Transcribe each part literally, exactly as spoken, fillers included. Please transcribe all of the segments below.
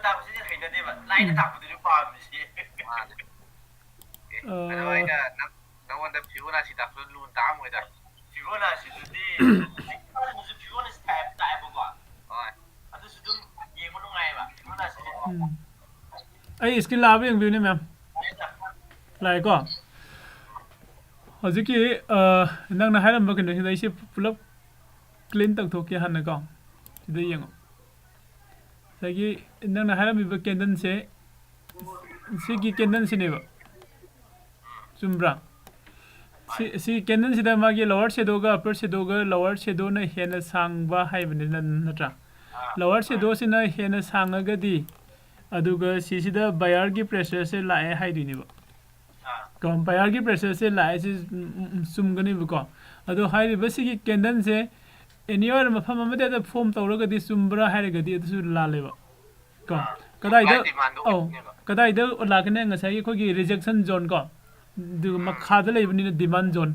ꯇꯥꯛꯄꯁꯤꯗꯤ ꯍꯩꯅꯗꯦꯕ, ꯂꯥꯏꯅ ꯎꯝ꯫ ꯇꯥꯛꯄꯗꯨꯅꯤ ꯄꯥꯝꯃꯤꯁꯦ꯫ ꯃꯥꯅꯦ꯫ ꯑꯦ, ꯑ, ꯑꯗꯣ ꯑꯩꯅ ꯅꯪ-, ꯅꯪꯉꯣꯟꯗ ꯐꯤꯕꯣꯅꯥꯁꯤ ꯇꯥꯛꯄꯗꯣ ꯂꯨꯅ ꯇꯥꯛꯑꯝꯃꯣꯏꯗ꯫ ꯐꯤꯕꯣꯅꯥꯁꯤꯗꯨꯗꯤ ꯍꯧꯖꯤꯛ ꯐꯤꯕꯣꯅꯥꯁꯤ ꯇꯥꯏꯞ ꯇꯥꯏꯑꯕꯀꯣ꯫ ꯍꯣꯏ꯫ ꯑꯗꯨꯁꯨ ꯑꯗꯨꯝ ꯌꯦꯡꯕ ꯅꯨꯡꯉꯥꯏꯌꯦꯕ ꯐꯤꯕꯣꯅꯥꯁꯤꯗꯤ꯫ ꯎꯝ꯫ ꯑꯩ screen ꯂꯥꯛꯑꯕ ꯌꯦꯡꯕꯤꯌꯨꯅꯦ, ma'am꯫ ꯂꯥꯛꯑꯦꯀꯣ? ꯍꯧꯖꯤꯛꯀꯤ, ꯑ, ꯅꯪꯅ ꯍꯥꯏꯔꯝꯕ ꯀꯩꯅꯣꯁꯤꯗ ꯑꯩꯁꯦ ꯄꯨꯂꯞ clean ꯇꯧꯊꯣꯛꯀꯦ ꯍꯥꯟꯅꯀꯣ꯫ ꯁꯤꯗ ꯌꯦꯡꯉꯣ꯫ ꯉꯁꯥꯏꯒꯤ ꯅꯪꯅ ꯍꯥꯏꯔꯝꯃꯤꯕ candleꯁꯦ, ꯁꯤꯒꯤ candleꯁꯤꯅꯦꯕ꯫ ꯆꯨꯝꯕ꯭ꯔꯥ? ꯁꯤ, ꯁꯤ candleꯁꯤꯗ ꯃꯥꯒꯤ lower shadowꯒ upper shadowꯒ, lower shadowꯅ ꯍꯦꯟꯅ ꯁꯥꯡꯕ ꯍꯥꯏꯕꯅꯤ, ꯅ-, ꯅꯠꯇ꯭ꯔꯥ? Lower shadowꯁꯤꯅ ꯍꯦꯟꯅ ꯁꯥꯡꯉꯒꯗꯤ, ꯑꯗꯨꯒ ꯁꯤꯁꯤꯗ buyerꯒꯤ pressureꯁꯦ ꯂꯥꯛꯑꯦ ꯍꯥꯏꯗꯣꯏꯅꯦꯕ꯫ ꯀꯣ, buyerꯒꯤ pressureꯁꯦ ꯂꯥꯛꯑꯦ, ꯁꯤ, ꯎꯝ, ꯎꯝ, ꯎꯝ, ꯆꯨꯝꯒꯅꯦꯕꯀꯣ꯫ ꯑꯗꯣ ꯍꯥꯏꯔꯤꯕ ꯁꯤꯒꯤ candleꯁꯦ anywhere ꯃꯐꯝ ꯑꯃꯗ form ꯇꯧꯔꯒꯗꯤ ꯆꯨꯝꯕ꯭ꯔꯥ ꯍꯥꯏꯔꯒꯗꯤ ꯑꯗꯨꯁꯨ ꯂꯥꯜꯂꯦꯕ꯫ ꯀꯣ, ꯑꯥ, ꯀꯗꯥꯏꯗ, supply demandꯗꯣ ꯑꯧ, ꯑꯣꯏꯗꯣꯏꯅꯦꯕ꯫ ꯀꯗꯥꯏꯗ ꯂꯥꯛꯀꯅꯤ? ꯉꯁꯥꯏꯒꯤ ꯑꯩꯈꯣꯏꯒꯤ rejection zone ꯀꯣ, ꯑꯗꯨꯒ ꯎꯝ꯫ ꯃꯈꯥꯗ ꯂꯩꯕꯅꯤꯅ demand zone꯫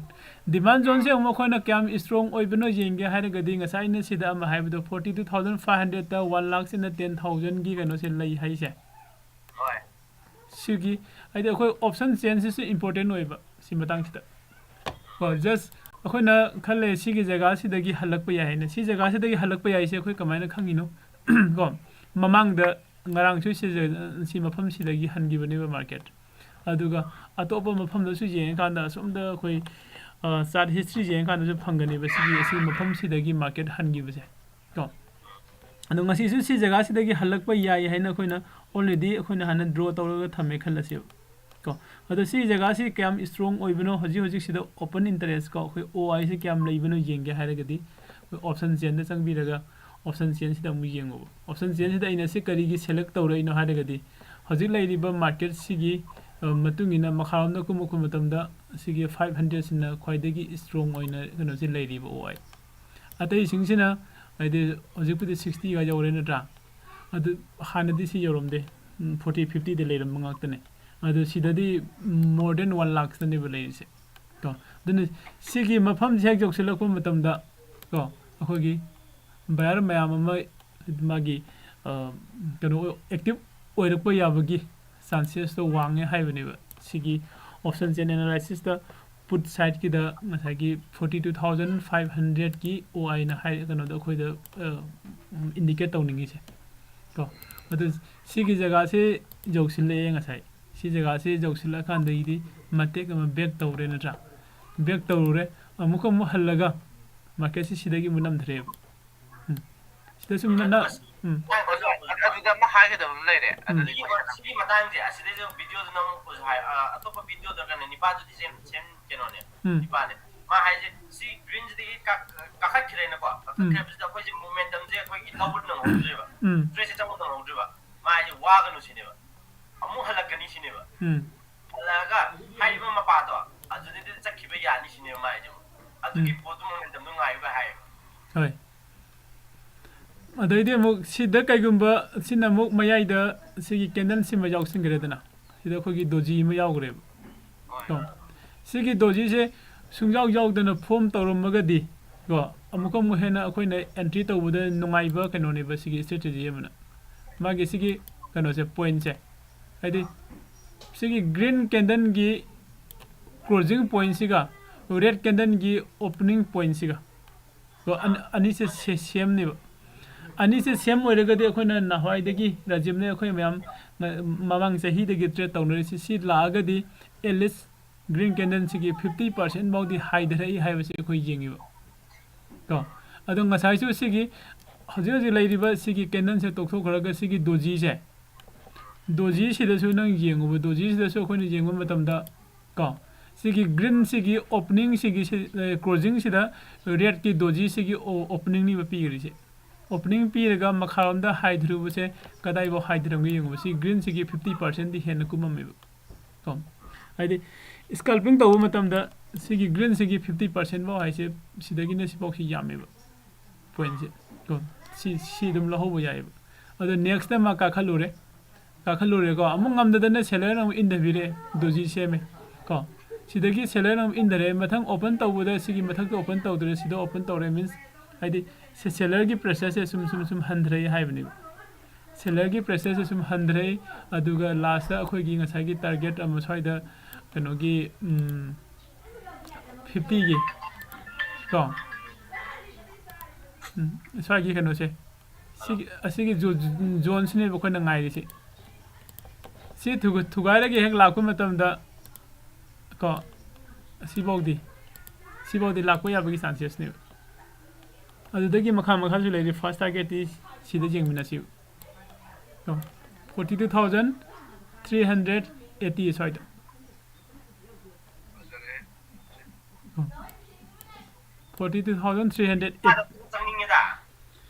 Demand zoneꯁꯦ ꯑꯃꯨꯛ ꯑꯩꯈꯣꯏꯅ ꯀꯌꯥꯝ strong ꯑꯣꯏꯕꯅꯣ ꯌꯦꯡꯒꯦ ꯍꯥꯏꯔꯒꯗꯤ ꯉꯁꯥꯏ ꯑꯩꯅ ꯁꯤꯗ ꯑꯃ ꯍꯥꯏꯕꯗꯣ, forty two thousand five hundredꯇ one lakhꯁꯤꯅ ten thousandꯒꯤ ꯀꯩꯅꯣꯁꯦ ꯂꯩ ꯍꯥꯏꯁꯦ꯫ ꯍꯣꯏ꯫ ꯁꯤꯒꯤ, ꯍꯥꯏꯗꯤ ꯑꯩꯈꯣꯏ option changeꯁꯤꯁꯨ important ꯑꯣꯏꯕ ꯁꯤ ꯃꯇꯥꯡꯁꯤꯗ꯫ ꯀꯣ, just ꯑꯩꯈꯣꯏꯅ ꯈꯜꯂꯦ ꯁꯤꯒꯤ ꯖꯒꯥꯁꯤꯗꯒꯤ ꯍꯜꯂꯛꯄ ꯌꯥꯏ ꯍꯥꯏꯅ꯫ ꯁꯤ ꯖꯒꯥꯁꯤꯗꯒꯤ ꯍꯜꯂꯛꯄ ꯌꯥꯏꯁꯦ ꯑꯩꯈꯣꯏ ꯀꯃꯥꯏꯅ ꯈꯪꯉꯤꯅꯣ? ꯀꯣ, ꯃꯃꯥꯡꯗ ꯉꯔꯥꯡꯁꯨ ꯁꯤ ꯖ-, ꯁꯤ ꯃꯐꯝꯁꯤꯗꯒꯤ ꯍꯟꯈꯤꯕꯅꯦꯕ market꯫ ꯑꯗꯨꯒ ꯑꯇꯣꯞꯄ ꯃꯐꯝꯗꯁꯨ ꯌꯦꯡꯉꯀꯥꯟꯗ ꯑꯁꯣꯝꯗ ꯑꯩꯈꯣꯏ, ꯑ, chart history ꯌꯦꯡꯉꯀꯥꯟꯗꯁꯨ ꯐꯪꯒꯅꯦꯕ ꯁꯤꯒꯤ, ꯁꯤ ꯃꯐꯝꯁꯤꯗꯒꯤ market ꯍꯟꯈꯤꯕꯁꯦ꯫ ꯀꯣ꯫ ꯑꯗꯣ ꯉꯁꯤꯁꯨ ꯁꯤ ꯖꯒꯥꯁꯤꯗꯒꯤ ꯍꯜꯂꯛꯄ ꯌꯥꯏ ꯍꯥꯏꯅ ꯑꯩꯈꯣꯏꯅ already ꯑꯩꯈꯣꯏꯅ ꯍꯥꯟꯅ draw ꯇꯧꯔꯒ ꯊꯝꯃꯦ ꯈꯜꯂꯁꯦꯕ꯫ ꯀꯣ꯫ ꯑꯗꯣ ꯁꯤ ꯖꯒꯥꯁꯤ ꯀꯌꯥꯝ strong ꯑꯣꯏꯕꯅꯣ, ꯍꯧꯖꯤꯛ ꯍꯧꯖꯤꯛꯁꯤꯗ open interest ꯀꯣ, ꯑꯩꯈꯣꯏ O I ꯁꯤ ꯀꯌꯥꯝ ꯂꯩꯕꯅꯣ ꯌꯦꯡꯒꯦ ꯍꯥꯏꯔꯒꯗꯤ, ꯑꯩꯈꯣꯏ option chainꯗ ꯆꯪꯕꯤꯔꯒ option chainꯁꯤꯗ ꯑꯃꯨꯛ ꯌꯦꯡꯉꯨꯕ꯫ Option chainꯁꯤꯗ ꯑꯩꯅ ꯁꯤ ꯀꯔꯤꯒꯤ select ꯇꯧꯔꯛꯏꯅꯣ ꯍꯥꯏꯔꯒꯗꯤ, ꯍꯧꯖꯤꯛ ꯂꯩꯔꯤꯕ marketꯁꯤꯒꯤ, ꯑ, ꯃꯇꯨꯡ ꯏꯟꯅ ꯃꯈꯥꯔꯣꯝꯗ ꯀꯨꯝꯃꯛꯄ ꯃꯇꯝꯗ ꯁꯤꯒꯤ five hundredꯁꯤꯅ ꯈ꯭ꯋꯥꯏꯗꯒꯤ strong ꯑꯣꯏꯅ ꯀꯩꯅꯣꯁꯤ ꯂꯩꯔꯤꯕ O I꯫ ꯑꯇꯩꯁꯤꯡꯁꯤꯅ, ꯍꯥꯏꯗꯤ, ꯍꯧꯖꯤꯛꯄꯨꯗꯤ sixtyꯒ ꯌꯧꯔꯦ ꯅꯠꯇ꯭ꯔꯥ? ꯑꯗꯨ ꯍꯥꯟꯅꯗꯤ ꯁꯤ ꯌꯧꯔꯝꯗꯦ꯫ ꯎꯝ, forty fiftyꯗ ꯂꯩꯔꯝꯕ ꯉꯥꯛꯇꯅꯦ꯫ ꯑꯗꯨ ꯁꯤꯗꯗꯤ more than one lakhꯇꯅꯦꯕ ꯂꯩꯔꯤꯁꯦ꯫ ꯀꯣ? ꯑꯗꯨꯅ ꯁꯤꯒꯤ ꯃꯐꯝꯁꯦ ꯍꯦꯛ ꯌꯧꯁꯤꯜꯂꯛꯄ ꯃꯇꯝꯗ, ꯀꯣ, ꯑꯩꯈꯣꯏꯒꯤ buyer ꯃꯌꯥꯝ ꯑꯃ ꯃꯥꯒꯤ, ꯀꯩꯅꯣ, ꯑꯦꯛꯇꯤꯞ ꯑꯣꯏꯔꯛꯄ ꯌꯥꯕꯒꯤ ꯆꯥꯟꯁꯦꯁꯇꯣ ꯋꯥꯡꯉꯦ ꯍꯥꯏꯕꯅꯦꯕ꯫ ꯁꯤꯒꯤ ꯑꯣꯞꯁꯟ ꯆꯦꯟ ꯑꯦꯅꯥꯂꯥꯏꯁꯤꯁꯇ ꯄꯨꯠ ꯁꯥꯏꯠꯀꯤꯗ ꯉꯁꯥꯏꯒꯤ ꯐꯣꯔꯇꯤ ꯇꯨ ꯊꯥꯎꯖꯟ ꯐꯥꯏꯚ ꯍꯟꯗ꯭ꯔꯦꯠꯀꯤ ꯑꯣ ꯑꯥꯏꯅ ꯍꯥꯏ, ꯀꯩꯅꯣꯗ ꯑꯩꯈꯣꯏꯗ ꯏꯟꯗꯤꯀꯦꯠ ꯇꯧꯅꯤꯡꯉꯤꯁꯦ꯫ ꯀꯣ, ꯑꯗꯨ ꯁꯤꯒꯤ ꯖꯒꯥꯁꯤ ꯌꯧꯁꯤꯜꯂꯛꯑꯦ ꯉꯁꯥꯏ꯫ ꯁꯤ ꯖꯒꯥꯁꯤ ꯌꯧꯁꯤꯜꯂꯛꯑꯀꯥꯟꯗꯒꯤꯗꯤ ꯃꯇꯦꯛ ꯑꯃ ꯕꯦꯛ ꯇꯧꯔꯦ ꯅꯠꯇ꯭ꯔꯥ? ꯕꯦꯛ ꯇꯧꯔꯨꯔꯦ, ꯑꯃꯨꯛꯀ ꯑꯃꯨꯛ ꯍꯜꯂꯒ ꯃꯥꯔꯀꯦꯠꯁꯤ ꯁꯤꯗꯒꯤ ꯑꯃꯨꯛ ꯅꯝꯊꯔꯛꯑꯦꯕ꯫ ꯎꯝ꯫ ꯁꯤꯗ ꯁꯨꯝ ꯅ-, ꯅ-, ꯑꯗꯨꯒ ꯎꯝ꯫ ꯉꯥꯏꯈꯣ, ꯑꯗꯨ-, ꯑꯗꯨꯗ ꯑꯃ ꯍꯥꯏꯒꯗꯕ ꯑꯃ ꯂꯩꯔꯦ꯫ ꯎꯝ꯫ ꯑꯗꯨꯗꯤ ꯁꯤꯒꯤ ꯃꯇꯥꯡꯁꯦ ꯑꯁꯤꯗꯩꯁꯨ ꯚꯤꯗꯤꯑꯣꯗꯨ ꯅꯝꯃꯛꯄꯁꯨ ꯍꯥꯏ, ꯑ, ꯑꯇꯣꯞꯄ ꯚꯤꯗꯤꯑꯣꯗ ꯀꯩꯅꯣ ꯅꯤꯄꯥꯗꯨꯗꯤ ꯁꯦꯝ, ꯁꯦꯝ ꯀꯩꯅꯣꯅꯦ꯫ ꯎꯝ꯫ ꯅꯤꯄꯥꯅꯦ꯫ ꯃꯥ ꯍꯥꯏꯁꯦ ꯁꯤ ꯒ꯭ꯔꯤꯟꯁꯤꯗꯒꯤ ꯀꯥ-, ꯀꯥꯈꯠꯈ꯭ꯔꯦꯅꯀꯣ꯫ ꯎꯝ꯫ ꯀꯥꯈꯠꯈ꯭ꯔꯕꯁꯤꯗ ꯑꯩꯈꯣꯏꯁꯦ ꯃꯣꯃꯦꯟꯇꯝꯁꯦ ꯑꯩꯈꯣꯏꯒꯤ ꯂꯧꯕ ꯅꯪꯍꯧꯗ꯭ꯔꯦꯕ꯫ ꯎꯝ꯫ ꯇ꯭ꯔꯦꯠꯁꯦ ꯆꯪꯕ ꯅꯪꯍꯧꯗ꯭ꯔꯦꯕ꯫ ꯃꯥ ꯍꯥꯏꯁꯦ ꯋꯥꯒꯅꯨ ꯁꯤꯅꯦꯕ꯫ ꯑꯃꯨꯛ ꯍꯜꯂꯛꯀꯅꯤ ꯁꯤꯅꯦꯕ꯫ ꯎꯝ꯫ ꯍꯜꯂꯛꯑꯒ ꯍꯥꯏꯔꯤꯕ ꯃꯄꯥꯗꯣ ꯑꯗꯨꯗꯩꯗ ꯆꯠꯈꯤꯕ ꯌꯥꯅꯤ ꯁꯤꯅꯦꯕ ꯃꯥ ꯍꯥꯏꯁꯦ꯫ ꯑꯗꯨꯒꯤ ꯎꯝ꯫ ꯄꯣꯠꯇꯨ ꯃꯣꯃꯦꯟꯇꯝꯗꯣ ꯉꯥꯏꯌꯨꯒ ꯍꯥꯏꯌꯦꯕ꯫ ꯍꯣꯏ꯫ ꯑꯗꯩꯗꯤ ꯑꯃꯨꯛ ꯁꯤꯗ ꯀꯩꯒꯨꯝꯕ ꯁꯤꯅ ꯑꯃꯨꯛ ꯃꯌꯥꯏꯗ ꯁꯤꯒꯤ ꯀꯦꯟꯗꯜ ꯁꯤꯃ ꯌꯥꯎꯁꯟꯈ꯭ꯔꯦꯗꯅ, ꯁꯤꯗ ꯑꯩꯈꯣꯏꯒꯤ ꯗꯣꯖꯤ ꯑꯃ ꯌꯥꯎꯈ꯭ꯔꯦꯕ꯫ ꯍꯣꯏ꯫ ꯀꯣ? ꯁꯤꯒꯤ ꯗꯣꯖꯤꯁꯦ ꯁꯨꯡꯌꯥꯎ ꯌꯥꯎꯗꯅ ꯐꯣꯝ ꯇꯧꯔꯝꯃꯒꯗꯤ, ꯀꯣ, ꯑꯃꯨꯛꯀ ꯑꯃꯨꯛ ꯍꯦꯟꯅ ꯑꯩꯈꯣꯏꯅ ꯑꯦꯟꯇ꯭ꯔꯤ ꯇꯧꯕꯗ ꯅꯨꯡꯉꯥꯏꯕ ꯀꯩꯅꯣꯅꯦꯕ ꯁꯤꯒꯤ ꯏꯁꯇ꯭ꯔꯦꯇꯦꯖꯤ ꯑꯃꯅ꯫ ꯃꯥꯒꯤ ꯁꯤꯒꯤ ꯀꯩꯅꯣꯁꯦ, ꯄꯣꯏꯟꯠꯁꯦ, ꯍꯥꯏꯗꯤ ꯁꯤꯒꯤ ꯒ꯭ꯔꯤꯟ ꯀꯦꯟꯗꯜꯒꯤ ꯀ꯭ꯂꯣꯖꯤꯡ ꯄꯣꯏꯟꯠꯁꯤꯒ ꯔꯦꯗ ꯀꯦꯟꯗꯜꯒꯤ ꯑꯣꯄꯅꯤꯡ ꯄꯣꯏꯟꯠꯁꯤꯒ, ꯀꯣ, ꯑꯅ-, ꯑꯅꯤꯁꯦ ꯁꯦ-, ꯁꯦꯝꯅꯦꯕ꯫ ꯑꯅꯤꯁꯦ ꯁꯦꯝ ꯑꯣꯏꯔꯒꯗꯤ ꯑꯩꯈꯣꯏꯅ ꯅꯍꯥꯟꯋꯥꯏꯗꯒꯤ ꯔꯥꯖꯤꯕꯅ ꯑꯩꯈꯣꯏ ꯃꯌꯥꯝ ꯃ-, ꯃꯃꯥꯡ ꯆꯍꯤꯗꯒꯤ ꯇ꯭ꯔꯦꯠ ꯇꯧꯅꯔꯤꯁꯤ, ꯁꯤ ꯂꯥꯛꯑꯒꯗꯤ ꯑꯦꯠꯂꯤꯁ ꯒ꯭ꯔꯤꯟ ꯀꯦꯟꯗꯜꯁꯤꯒꯤ ꯐꯤꯐꯇꯤ ꯄꯥꯔꯁꯦꯟ ꯐꯥꯎꯗꯤ ꯍꯥꯏꯊꯔꯛꯏ ꯍꯥꯏꯕꯁꯤ ꯑꯩꯈꯣꯏ ꯌꯦꯡꯉꯤꯕ꯫ ꯀꯣ? ꯑꯗꯣ ꯉꯁꯥꯏꯁꯨ ꯁꯤꯒꯤ ꯍꯧꯖꯤꯛ ꯍꯧꯖꯤꯛ ꯂꯩꯔꯤꯕ ꯁꯤꯒꯤ ꯀꯦꯟꯗꯜꯁꯦ ꯇꯣꯛꯊꯣꯛꯈ꯭ꯔꯒ ꯁꯤꯒꯤ ꯗꯣꯖꯤꯁꯦ, ꯗꯣꯖꯤꯁꯤꯗꯁꯨ ꯅꯪ ꯌꯦꯡꯉꯨꯕ, ꯗꯣꯖꯤꯁꯤꯗꯁꯨ ꯑꯩꯈꯣꯏꯅ ꯌꯦꯡꯕ ꯃꯇꯝꯗ, ꯀꯣ, ꯁꯤꯒꯤ ꯒ꯭ꯔꯤꯟꯁꯤꯒꯤ ꯑꯣꯄꯅꯤꯡꯁꯤꯒꯤ ꯁꯤ, ꯑꯦ, ꯀ꯭ꯂꯣꯖꯤꯡꯁꯤꯗ ꯔꯦꯗꯀꯤ ꯗꯣꯖꯤꯁꯤꯒꯤ ꯑꯣ-, ꯑꯣꯄꯅꯤꯡꯅꯤꯕ ꯄꯤꯈ꯭ꯔꯤꯁꯦ꯫ ꯑꯣꯄꯅꯤꯡ ꯄꯤꯔꯒ ꯃꯈꯥꯔꯣꯝꯗ ꯍꯥꯏꯊꯔꯨꯕꯁꯦ ꯀꯗꯥꯏꯐꯥꯎ ꯍꯥꯏꯊꯔꯝꯒꯦ ꯌꯦꯡꯉꯨꯕ꯫ ꯁꯤ ꯒ꯭ꯔꯤꯟꯁꯤꯒꯤ ꯐꯤꯐꯇꯤ ꯄꯥꯔꯁꯦꯟꯗꯤ ꯍꯦꯟꯅ ꯀꯨꯝꯃꯝꯃꯦꯕ꯫ ꯀꯣ? ꯍꯥꯏꯗꯤ scalping ꯇꯧꯕ ꯃꯇꯝꯗ ꯁꯤꯒꯤ ꯒ꯭ꯔꯤꯟꯁꯤꯒꯤ ꯐꯤꯐꯇꯤ ꯄꯥꯔꯁꯦꯟ ꯐꯥꯎ ꯍꯥꯏꯁꯦ ꯁꯤꯗꯒꯤꯅ ꯁꯤꯐꯥꯎꯁꯤ ꯌꯥꯝꯃꯦꯕ꯫ ꯄꯣꯏꯟꯠꯁꯦ꯫ ꯀꯣ? ꯁꯤ, ꯁꯤ ꯑꯗꯨꯝ ꯂꯧꯍꯧꯕ ꯌꯥꯏꯑꯕ꯫ ꯑꯗꯣ ꯅꯦꯛꯁꯇ ꯃꯥ ꯀꯥꯈꯠꯂꯨꯔꯦ꯫ ꯀꯥꯈꯠꯂꯨꯔꯦꯀꯣ꯫ ꯑꯃꯨꯛ ꯉꯝꯗꯗꯅ ꯁꯦꯂꯔꯅ ꯑꯃꯨꯛ ꯏꯟꯊꯕꯤꯔꯛꯑꯦ꯫ ꯗꯣꯖꯤ ꯁꯦꯝꯃꯦ꯫ ꯀꯣ? ꯁꯤꯗꯒꯤ ꯁꯦꯂꯔꯅ ꯑꯃꯨꯛ ꯏꯟꯊꯔꯛꯑꯦ꯫ ꯃꯊꯪ ꯑꯣꯄꯟ ꯇꯧꯕꯗ ꯁꯤꯒꯤ ꯃꯊꯛꯇ ꯑꯣꯄꯟ ꯇꯧꯗ꯭ꯔꯦ꯫ ꯁꯤꯗ ꯑꯣꯄꯟ ꯇꯧꯔꯦ꯫ ꯃꯤꯟꯁ ꯍꯥꯏꯗꯤ ꯁꯦ-, ꯁꯦꯂꯔꯒꯤ ꯄ꯭ꯔꯦꯁꯔꯁꯦ ꯁꯨꯝ, ꯁꯨꯝ, ꯁꯨꯝ ꯍꯟꯊꯔꯛꯏ ꯍꯥꯏꯕꯅꯦꯕ꯫ ꯁꯦꯂꯔꯒꯤ ꯄ꯭ꯔꯥꯏꯁꯦꯁꯁꯦ ꯁꯨꯝ ꯍꯟꯊꯔꯦ꯫ ꯑꯗꯨꯒ ꯂꯥꯁꯇ ꯑꯩꯈꯣꯏꯒꯤ ꯉꯁꯥꯏꯒꯤ ꯇꯥꯔꯒꯦꯠ ꯑꯃ ꯁ꯭ꯋꯥꯏꯗ ꯀꯩꯅꯣꯒꯤ, ꯎꯝ, ꯐꯤꯐꯇꯤꯒꯤ ꯀꯣ, ꯎꯝ, ꯁ꯭ꯋꯥꯏꯒꯤ ꯀꯩꯅꯣꯁꯦ, ꯁꯤꯒꯤ, ꯑꯁꯤꯒꯤ ꯖꯣ-, ꯖꯣꯟꯁꯤꯅꯦꯕ ꯑꯩꯈꯣꯏꯅ ꯉꯥꯏꯔꯤꯁꯤ꯫ ꯁꯤ ꯊꯨꯒ-, ꯊꯨꯒꯥꯏꯔꯒ ꯍꯦꯛ ꯂꯥꯛꯄ ꯃꯇꯝꯗ ꯀꯣ, ꯑꯁꯤꯐꯥꯎꯗꯤ, ꯁꯤꯐꯥꯎꯗꯤ ꯂꯥꯛꯄ ꯌꯥꯕꯒꯤ ꯆꯥꯟꯁꯦꯁꯅꯦꯕ꯫ ꯑꯗꯨꯗꯒꯤ ꯃꯈꯥ ꯃꯈꯥꯁꯨ ꯂꯩꯔꯤ꯫ ꯐꯥꯔꯁ ꯇꯥꯔꯒꯦꯠꯇꯤ ꯁꯤꯗ ꯌꯦꯡꯃꯤꯟꯅꯁꯤ꯫ Forty two thousand three hundred eighty ꯁ꯭ꯋꯥꯏꯗ꯫ Forty two thousand three hundred eight. ꯆꯪꯅꯤꯡꯉꯦꯗ꯫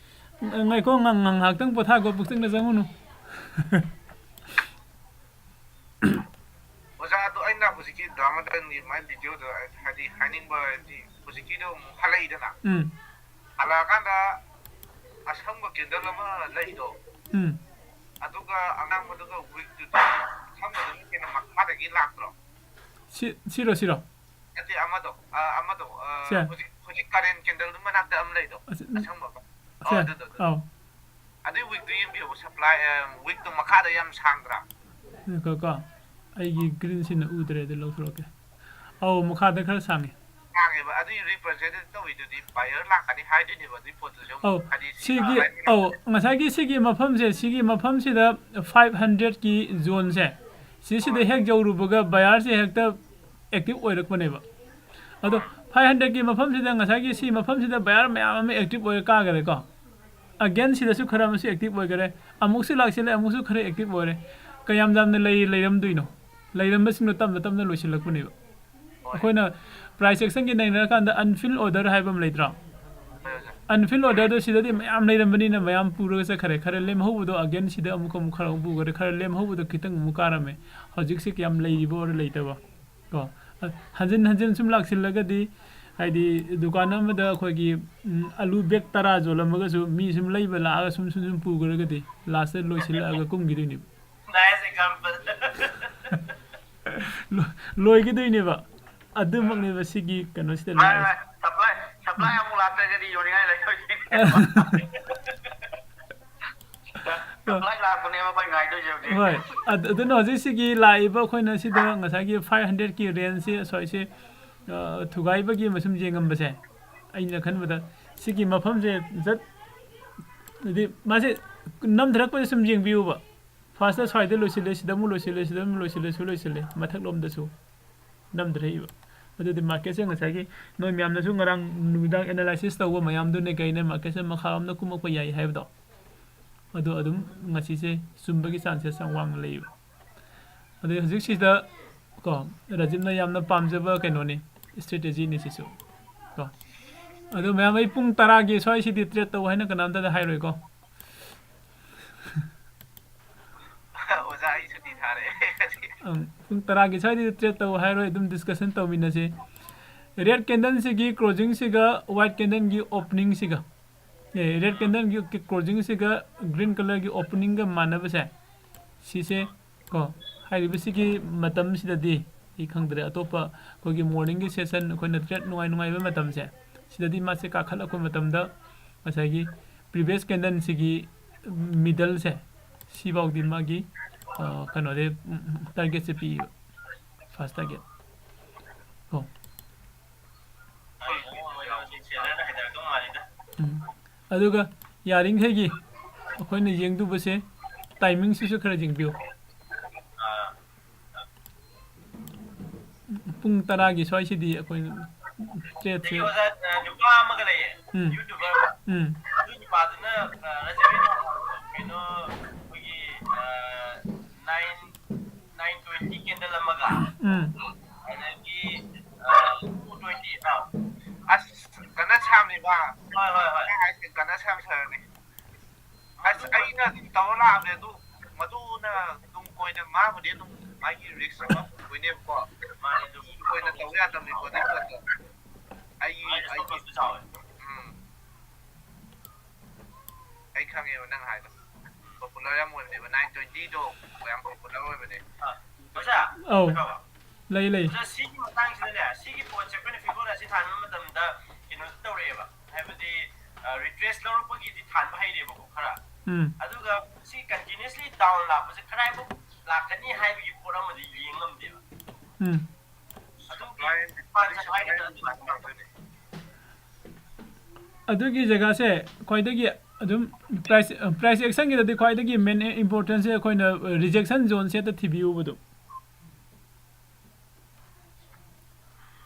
ꯉꯥꯏꯈꯣ, ꯉꯥꯏ-, ꯉꯥꯏꯍꯥꯛꯇꯪ ꯄꯣꯊꯥꯈꯣ, ꯄꯨꯛꯆꯪꯗ ꯆꯪꯉꯨꯅꯨ꯫ ꯑꯣꯖꯥ, ꯑꯗꯣ ꯑꯩꯅ ꯍꯧꯖꯤꯛꯀꯤ ꯗꯥꯃꯗꯟꯒꯤ ꯃꯥꯏ ꯚꯤꯗꯤꯑꯣꯗꯣ ꯍꯥꯏꯗꯤ ꯍꯥꯏꯅꯤꯡꯕ ꯍꯥꯏꯗꯤ ꯍꯧꯖꯤꯛꯀꯤꯗꯣ ꯑꯃꯨꯛ ꯍꯜꯂꯛꯏꯗꯅ꯫ ꯎꯝ꯫ ꯍꯜꯂꯛꯑꯀꯥꯟꯗ ꯑꯁꯪꯕ ꯀꯦꯟꯗꯜ ꯑꯃ ꯂꯩꯗꯣ꯫ ꯎꯝ꯫ ꯑꯗꯨꯒ ꯑꯉꯥꯡꯕꯗꯨꯒ ꯋꯤꯛꯇꯨꯗꯤ ꯑꯁꯪꯕꯗꯨꯅ ꯍꯦꯟꯅ ꯃꯈꯥꯗꯒꯤ ꯂꯥꯛꯇ꯭ꯔꯣ? ꯁꯤ, ꯁꯤꯔꯣ, ꯁꯤꯔꯣ? ꯅꯠꯇꯦ, ꯑꯃꯗꯣ, ꯑ, ꯑꯃꯗꯣ, ꯑ, ꯁꯦ꯫ ꯍꯧꯖꯤꯛ, ꯍꯧꯖꯤꯛ ꯀꯔꯦꯟ ꯀꯦꯟꯗꯜꯗꯨ ꯃꯅꯥꯛꯇ ꯑꯃ ꯂꯩꯗꯣ, ꯑꯁ, ꯑꯁꯪꯕ ꯑꯃ꯫ ꯁꯦ, ꯑꯣ, ꯑꯗꯨꯗꯣ, ꯑꯗꯨꯗꯣ꯫ ꯑꯧ꯫ ꯑꯗꯨꯏ ꯋꯤꯛꯇꯨ ꯌꯦꯡꯕꯤꯌꯣ, ꯁꯄ꯭ꯂꯥꯏ, ꯑ, ꯋꯤꯛꯇꯨ ꯃꯈꯥꯗ ꯌꯥꯝ ꯁꯥꯡꯗ꯭ꯔꯥ? ꯉꯥꯏꯈꯣꯀꯣ, ꯑꯩꯒꯤ ꯒ꯭ꯔꯤꯟꯁꯤꯅ ꯎꯗ꯭ꯔꯦ, ꯑꯗꯨ ꯂꯧꯊꯣꯔꯛꯀꯦ꯫ ꯑꯧ, ꯃꯈꯥꯗ ꯈꯔ ꯁꯥꯡꯉꯤ꯫ ꯁꯥꯡꯉꯦꯕ, ꯑꯗꯨꯏ ꯔꯤꯄ꯭ꯔꯖꯦꯟꯇꯦꯠ ꯇꯧꯋꯤꯗꯨꯗꯤ ꯕꯥꯌꯔ ꯂꯥꯛꯀꯅꯤ ꯍꯥꯏꯗꯣꯏꯅꯦꯕ, ꯑꯗꯨꯏ ꯄꯣꯠꯇꯨꯁꯨ ꯑꯃꯨꯛ꯫ ꯑꯧ, ꯍꯥꯏꯗꯤ ꯁꯤ ꯁꯤꯒꯤ, ꯂꯥꯛꯑꯅꯤ꯫ ꯑꯧ, ꯉꯁꯥꯏꯒꯤ ꯁꯤꯒꯤ ꯃꯐꯝꯁꯦ, ꯁꯤꯒꯤ ꯃꯐꯝꯁꯤꯗ ꯐꯥꯏꯚ ꯍꯟꯗ꯭ꯔꯦꯠꯀꯤ ꯖꯣꯟꯁꯦ, ꯁꯤꯁꯤꯗ ꯍꯣꯏ꯫ ꯍꯦꯛ ꯌꯧꯔꯨꯕꯒ ꯕꯥꯌꯔꯁꯦ ꯍꯦꯛꯇ ꯑꯦꯛꯇꯤꯚ ꯑꯣꯏꯔꯛꯄꯅꯦꯕ꯫ ꯑꯗꯣ ꯐꯥꯏꯚ ꯍꯟꯗ꯭ꯔꯦꯠꯀꯤ ꯃꯐꯝꯁꯤꯗ, ꯉꯁꯥꯏꯒꯤ ꯁꯤ ꯃꯐꯝꯁꯤꯗ ꯕꯥꯌꯔ ꯃꯌꯥꯝ ꯑꯃ ꯑꯦꯛꯇꯤꯚ ꯑꯣꯏꯔ ꯀꯥꯈꯔꯦꯀꯣ꯫ ꯑꯒꯦꯟ ꯁꯤꯗꯁꯨ ꯈꯔ ꯑꯃꯁꯨ ꯑꯦꯛꯇꯤꯚ ꯑꯣꯏꯈꯔꯦ꯫ ꯑꯃꯨꯛꯁꯨ ꯂꯥꯛꯁꯤꯜꯂꯦ, ꯑꯃꯨꯛꯁꯨ ꯈꯔ ꯑꯦꯛꯇꯤꯚ ꯑꯣꯏꯔꯦ꯫ ꯀꯌꯥꯝ ꯌꯥꯝꯅ ꯂꯩ-, ꯂꯩꯔꯝꯗꯣꯏꯅꯣ? ꯂꯩꯔꯝꯕꯁꯤꯡꯗꯣ ꯇꯞꯅ ꯇꯞꯅ ꯂꯣꯏꯁꯤꯜꯂꯛꯄꯅꯦꯕ꯫ ꯑꯩꯈꯣꯏꯅ ꯄ꯭ꯔꯥꯏꯁ ꯑꯦꯛꯁꯟꯒꯤ ꯅꯩꯅꯔꯀꯥꯟꯗ ꯑꯟꯐꯤꯜ ꯑꯣꯔꯗꯔ ꯍꯥꯏꯕ ꯑꯃ ꯂꯩꯇ꯭ꯔꯣ? ꯑꯟꯐꯤꯜ ꯑꯣꯔꯗꯔꯗꯣ ꯁꯤꯗꯗꯤ ꯃꯌꯥꯝ ꯂꯩꯔꯝꯕꯅꯤꯅ ꯃꯌꯥꯝ ꯄꯨꯔꯒ ꯆꯠꯈꯔꯦ꯫ ꯈꯔ ꯂꯦꯝꯍꯧꯕꯗꯣ ꯑꯒꯦꯟ ꯁꯤꯗ ꯑꯃꯨꯛ, ꯑꯃꯨꯛ ꯈꯔ ꯑꯃꯨꯛ ꯄꯨꯈꯔꯦ꯫ ꯈꯔ ꯂꯦꯝꯍꯧꯕꯗꯣ ꯈꯤꯇꯪ ꯑꯃꯨꯛ ꯀꯥꯔꯝꯃꯦ꯫ ꯍꯧꯖꯤꯛꯁꯦ ꯀꯌꯥꯝ ꯂꯩꯔꯤꯕ ꯑꯣꯔ ꯂꯩꯇꯕ? ꯀꯣ, ꯑ, ꯍꯟꯖꯤꯟ ꯍꯟꯖꯤꯟ ꯁꯨꯝ ꯂꯥꯛꯁꯤꯜꯂꯒꯗꯤ, ꯍꯥꯏꯗꯤ ꯗꯨꯀꯥꯟ ꯑꯃꯗ ꯑꯩꯈꯣꯏꯒꯤ, ꯎꯝ, ꯑꯂꯨ ꯕꯦꯒ ꯇꯔꯥ ꯌꯣꯜꯂꯝꯃꯒꯁꯨ ꯃꯤ ꯁꯨꯝ ꯂꯩꯕ ꯂꯥꯛꯑꯒ ꯁꯨꯝ, ꯁꯨꯝ, ꯁꯨꯝ ꯄꯨꯈ꯭ꯔꯒꯗꯤ ꯂꯥꯁꯇ ꯂꯣꯏꯁꯤꯜꯂꯛꯑꯒ ꯀꯨꯝꯈꯤꯗꯣꯏꯅꯦꯕ꯫ Nice example. ꯂꯣ-, ꯂꯣꯏꯈꯤꯗꯣꯏꯅꯦꯕ꯫ ꯑꯗꯨꯃꯛꯅꯦꯕ ꯁꯤꯒꯤ ꯀꯩꯅꯣꯁꯤꯗ ꯃꯥꯅꯦ, ꯂꯥꯛꯏꯁꯦ꯫ ꯃꯥꯅꯦ꯫ ꯁꯄ꯭ꯂꯥꯏ, ꯁꯄ꯭ꯂꯥꯏ ꯑꯃꯨꯛ ꯂꯥꯛꯇ꯭ꯔꯒꯗꯤ ꯌꯣꯟꯅꯤꯡꯉꯥꯏ ꯂꯩꯔꯣꯏꯗꯣꯏꯅꯦ꯫ ꯂꯥꯏ ꯂꯥꯛꯄꯅꯦꯕ ꯑꯩꯈꯣꯏ ꯉꯥꯏꯗꯣꯏꯁꯦ ꯍꯧꯖꯤꯛ꯫ ꯍꯣꯏ꯫ ꯑꯗꯨ- ꯑꯗꯨꯅ ꯍꯧꯖꯤꯛ ꯁꯤꯒꯤ ꯂꯥꯛꯏꯕ ꯑꯩꯈꯣꯏꯅ ꯁꯤꯗ ꯉꯁꯥꯏꯒꯤ five hundredꯀꯤ rangeꯁꯤ ꯑꯁ꯭ꯋꯥꯏꯁꯦ, ꯑ, ꯊꯨꯒꯥꯏꯕꯒꯤ ꯑꯃ ꯁꯨꯝ ꯌꯦꯡꯉꯝꯕꯁꯦ, ꯑꯩꯅ ꯈꯟꯕꯗ ꯁꯤꯒꯤ ꯃꯐꯝꯁꯦ ꯖꯠ, ꯍꯥꯏꯗꯤ ꯃꯥꯁꯦ ꯅꯝꯊꯔꯛꯄꯁꯦ ꯁꯨꯝ ꯌꯦꯡꯕꯤꯌꯨꯕ꯫ Firstꯇ ꯁ꯭ꯋꯥꯏꯗ ꯂꯣꯏꯁꯤꯜꯂꯦ, ꯁꯤꯗ ꯑꯃꯨꯛ ꯂꯣꯏꯁꯤꯜꯂꯦ, ꯁꯤꯗ ꯑꯃꯨꯛ ꯂꯣꯏꯁꯤꯜꯂꯦ, ꯁꯤ ꯂꯣꯏꯁꯤꯜꯂꯦ, ꯃꯊꯛꯂꯣꯝꯗꯁꯨ ꯅꯝꯊꯔꯛꯏꯕ꯫ ꯑꯗꯨꯗꯤ marketꯁꯦ ꯉꯁꯥꯏꯒꯤ ꯅꯣꯏ ꯃꯌꯥꯝꯅꯁꯨ ꯉꯔꯥꯡ ꯅꯨꯃꯤꯗꯥꯡ analysis ꯇꯧꯕ ꯃꯌꯥꯝꯗꯨꯅꯦ ꯀꯩꯅꯦ marketꯁꯦ ꯃꯈꯥꯔꯣꯝꯗ ꯀꯨꯝꯃꯛꯄ ꯌꯥꯏ ꯍꯥꯏꯕꯗꯣ, ꯑꯗꯣ ꯑꯗꯨꯝ ꯉꯁꯤꯁꯦ ꯆꯨꯝꯕꯒꯤ chances ꯌꯥꯝ ꯋꯥꯡꯅ ꯂꯩꯌꯦꯕ꯫ ꯑꯗꯩ ꯍꯧꯖꯤꯛꯁꯤꯗ ꯀꯣ, ꯔꯥꯖꯤꯞꯅ ꯌꯥꯝꯅ ꯄꯥꯝꯖꯕ ꯀꯩꯅꯣꯅꯤ, strategyꯅꯤ ꯁꯤꯁꯨ ꯀꯣ꯫ ꯑꯗꯣ ꯃꯌꯥꯝ, ꯑꯩ ꯄꯨꯡ ꯇꯔꯥꯒꯤ ꯁ꯭ꯋꯥꯏꯁꯤꯗꯤ trade ꯇꯧ ꯍꯥꯏꯅ ꯀꯅꯥꯝꯇꯗ ꯍꯥꯏꯔꯣꯏꯀꯣ꯫ ꯑꯣꯖꯥ, ꯑꯩ ꯁꯨꯇꯤ ꯊꯥꯔꯦ꯫ ꯑꯪ, ꯄꯨꯡ ꯇꯔꯥꯒꯤ ꯁ꯭ꯋꯥꯏꯗꯗꯤ trade ꯇꯧ ꯍꯥꯏꯔꯣꯏ, ꯑꯗꯨꯝ discussion ꯇꯧꯃꯤꯟꯅꯁꯤ꯫ Red candleꯁꯤꯒꯤ closingꯁꯤꯒ white candleꯒꯤ openingꯁꯤꯒ, ꯑꯦ, red candleꯒꯤ closingꯁꯤꯒ green colourꯒꯤ openingꯒ ꯃꯥꯟꯅꯕꯁꯦ, ꯁꯤꯁꯦ ꯀꯣ, ꯍꯥꯏꯔꯤꯕꯁꯤꯒꯤ ꯃꯇꯝꯁꯤꯗꯗꯤ ꯑꯩ ꯈꯪꯗ꯭ꯔꯦ, ꯑꯇꯣꯞꯄ ꯑꯩꯈꯣꯏꯒꯤ morningꯒꯤ session, ꯑꯩꯈꯣꯏꯅ trade ꯅꯨꯡꯉꯥꯏ ꯅꯨꯡꯉꯥꯏꯕ ꯃꯇꯝꯁꯦ, ꯁꯤꯗꯗꯤ ꯃꯥꯁꯦ ꯀꯥꯈꯠꯂꯛꯄ ꯃꯇꯝꯗ ꯉꯁꯥꯏꯒꯤ previous candleꯁꯤꯒꯤ middleꯁꯦ, ꯁꯤꯐꯥꯎꯗꯤ ꯃꯥꯒꯤ, ꯑ, ꯀꯩꯅꯣꯗꯤ, ꯎꯝ, targetꯁꯦ ꯄꯤꯌꯦꯕ, first target꯫ ꯀꯣ꯫ ꯎꯝ꯫ ꯑꯗꯨꯒ ꯌꯥꯔꯤꯈꯩꯒꯤ ꯑꯩꯈꯣꯏꯅ ꯌꯦꯡꯗꯨꯕꯁꯦ timingꯁꯤꯁꯨ ꯈꯔ ꯌꯦꯡꯕꯤꯌꯨ꯫ ꯄꯨꯡ ꯇꯔꯥꯒꯤ ꯁ꯭ꯋꯥꯏꯁꯤꯗꯤ ꯑꯩꯈꯣꯏ tradeꯁꯦ ꯑꯗꯒꯤ ꯑꯣꯖꯥ, ꯑ, ꯅꯨꯄꯥ ꯑꯃꯒ ꯂꯩꯌꯦ, ꯎꯝ꯫ YouTuber ꯑꯃ꯫ ꯎꯝ꯫ ꯑꯗꯨ ꯅꯨꯄꯥꯗꯨꯅ, ꯑ, ꯔꯖꯕꯤꯅ ꯀꯩꯅꯣ, ꯑꯩꯈꯣꯏꯒꯤ, ꯑ, nine, nine twenty candle ꯑꯃꯒ, ꯎꯝ꯫ ꯑꯗꯒꯤ, ꯑ, two twenty, ꯑ, ꯑꯁ, ꯀꯟꯅ ꯁꯥꯝꯃꯤꯕ꯫ ꯍꯣꯏ, ꯍꯣꯏ, ꯍꯣꯏ꯫ ꯑꯩ ꯍꯥꯏꯁꯦ ꯀꯟꯅ ꯁꯥꯝꯊꯔꯅꯤ꯫ ꯑꯁ, ꯑꯩꯅ ꯑꯗꯨꯝ ꯇꯧꯔ ꯂꯥꯛꯑꯕꯅꯦ, ꯑꯗꯨ ꯃꯗꯨꯅ ꯇꯨꯡ ꯀꯣꯏꯅ ꯃꯥꯕꯨꯗꯤ ꯑꯗꯨꯝ ꯃꯥꯒꯤ risk ꯑꯃ ꯄꯨꯗꯣꯏꯅꯦꯕꯀꯣ꯫ ꯃꯥꯅꯦ, ꯑꯗꯨ ꯇꯨꯡ ꯀꯣꯏꯅ ꯇꯧ ꯌꯥꯗꯕꯅꯤꯀꯣ, ꯑꯗꯨ ꯄꯣꯠꯇꯣ꯫ ꯑꯩꯒꯤ, ꯃꯥꯒꯤ ꯑꯩꯒꯤ, stop lossꯁꯨ ꯆꯥꯎꯋꯦ꯫ ꯎꯝ꯫ ꯑꯩ ꯈꯪꯉꯦꯕ ꯅꯪ ꯍꯥꯏꯗꯣ꯫ Popular ꯌꯥꯝ ꯑꯣꯏꯕꯅꯦꯕ, nine twentyꯗꯣ ꯌꯥꯝ popular ꯑꯣꯏꯕꯅꯦ꯫ ꯑꯥ, ꯑꯣꯖꯥ, ꯑꯧ꯫ ꯀꯩꯅꯣ? ꯂꯩ, ꯂꯩ꯫ ꯑꯣꯖꯥ, ꯁꯤꯒꯤ ꯃꯇꯥꯡꯁꯤꯗꯅꯦ, ꯁꯤꯒꯤ ꯄꯣꯠꯁꯦ ꯑꯩꯈꯣꯏꯅ Fibonacci ꯊꯥꯟꯕ ꯃꯇꯝꯗ ꯀꯩꯅꯣ ꯇꯧꯔꯛꯑꯦꯕ, ꯍꯥꯏꯕꯗꯤ, ꯑ, retrace ꯂꯧꯔꯛꯄꯒꯤꯗꯤ ꯊꯥꯟꯕ ꯍꯩꯔꯦꯕꯀꯣ ꯈꯔ꯫ ꯎꯝ꯫ ꯑꯗꯨꯒ ꯁꯤ continuously down ꯂꯥꯛꯄꯁꯦ ꯀꯗꯥꯏꯐꯥꯎ ꯂꯥꯛꯀꯅꯤ ꯍꯥꯏꯕꯒꯤ ꯄꯣꯠ ꯑꯃꯗꯤ ꯌꯦꯡ ꯉꯝꯗꯦꯕ꯫ ꯎꯝ꯫ ꯑꯗꯨꯒꯤ ꯗꯤꯃꯥꯟ ꯁꯞꯄ꯭ꯂꯥꯏꯒꯤꯗ ꯑꯗꯨ ꯑꯗꯨꯒꯤ ꯖꯒꯥꯁꯦ ꯈ꯭ꯋꯥꯏꯗꯒꯤ ꯑꯗꯨꯝ price, price action ꯒꯤꯗꯗꯤ ꯈ꯭ꯋꯥꯏꯗꯒꯤ main importance ꯁꯦ ꯑꯩꯈꯣꯏꯅ rejection zone ꯁꯦ ꯍꯦꯛꯇ ꯊꯤꯕꯤꯌꯨꯕꯗꯣ꯫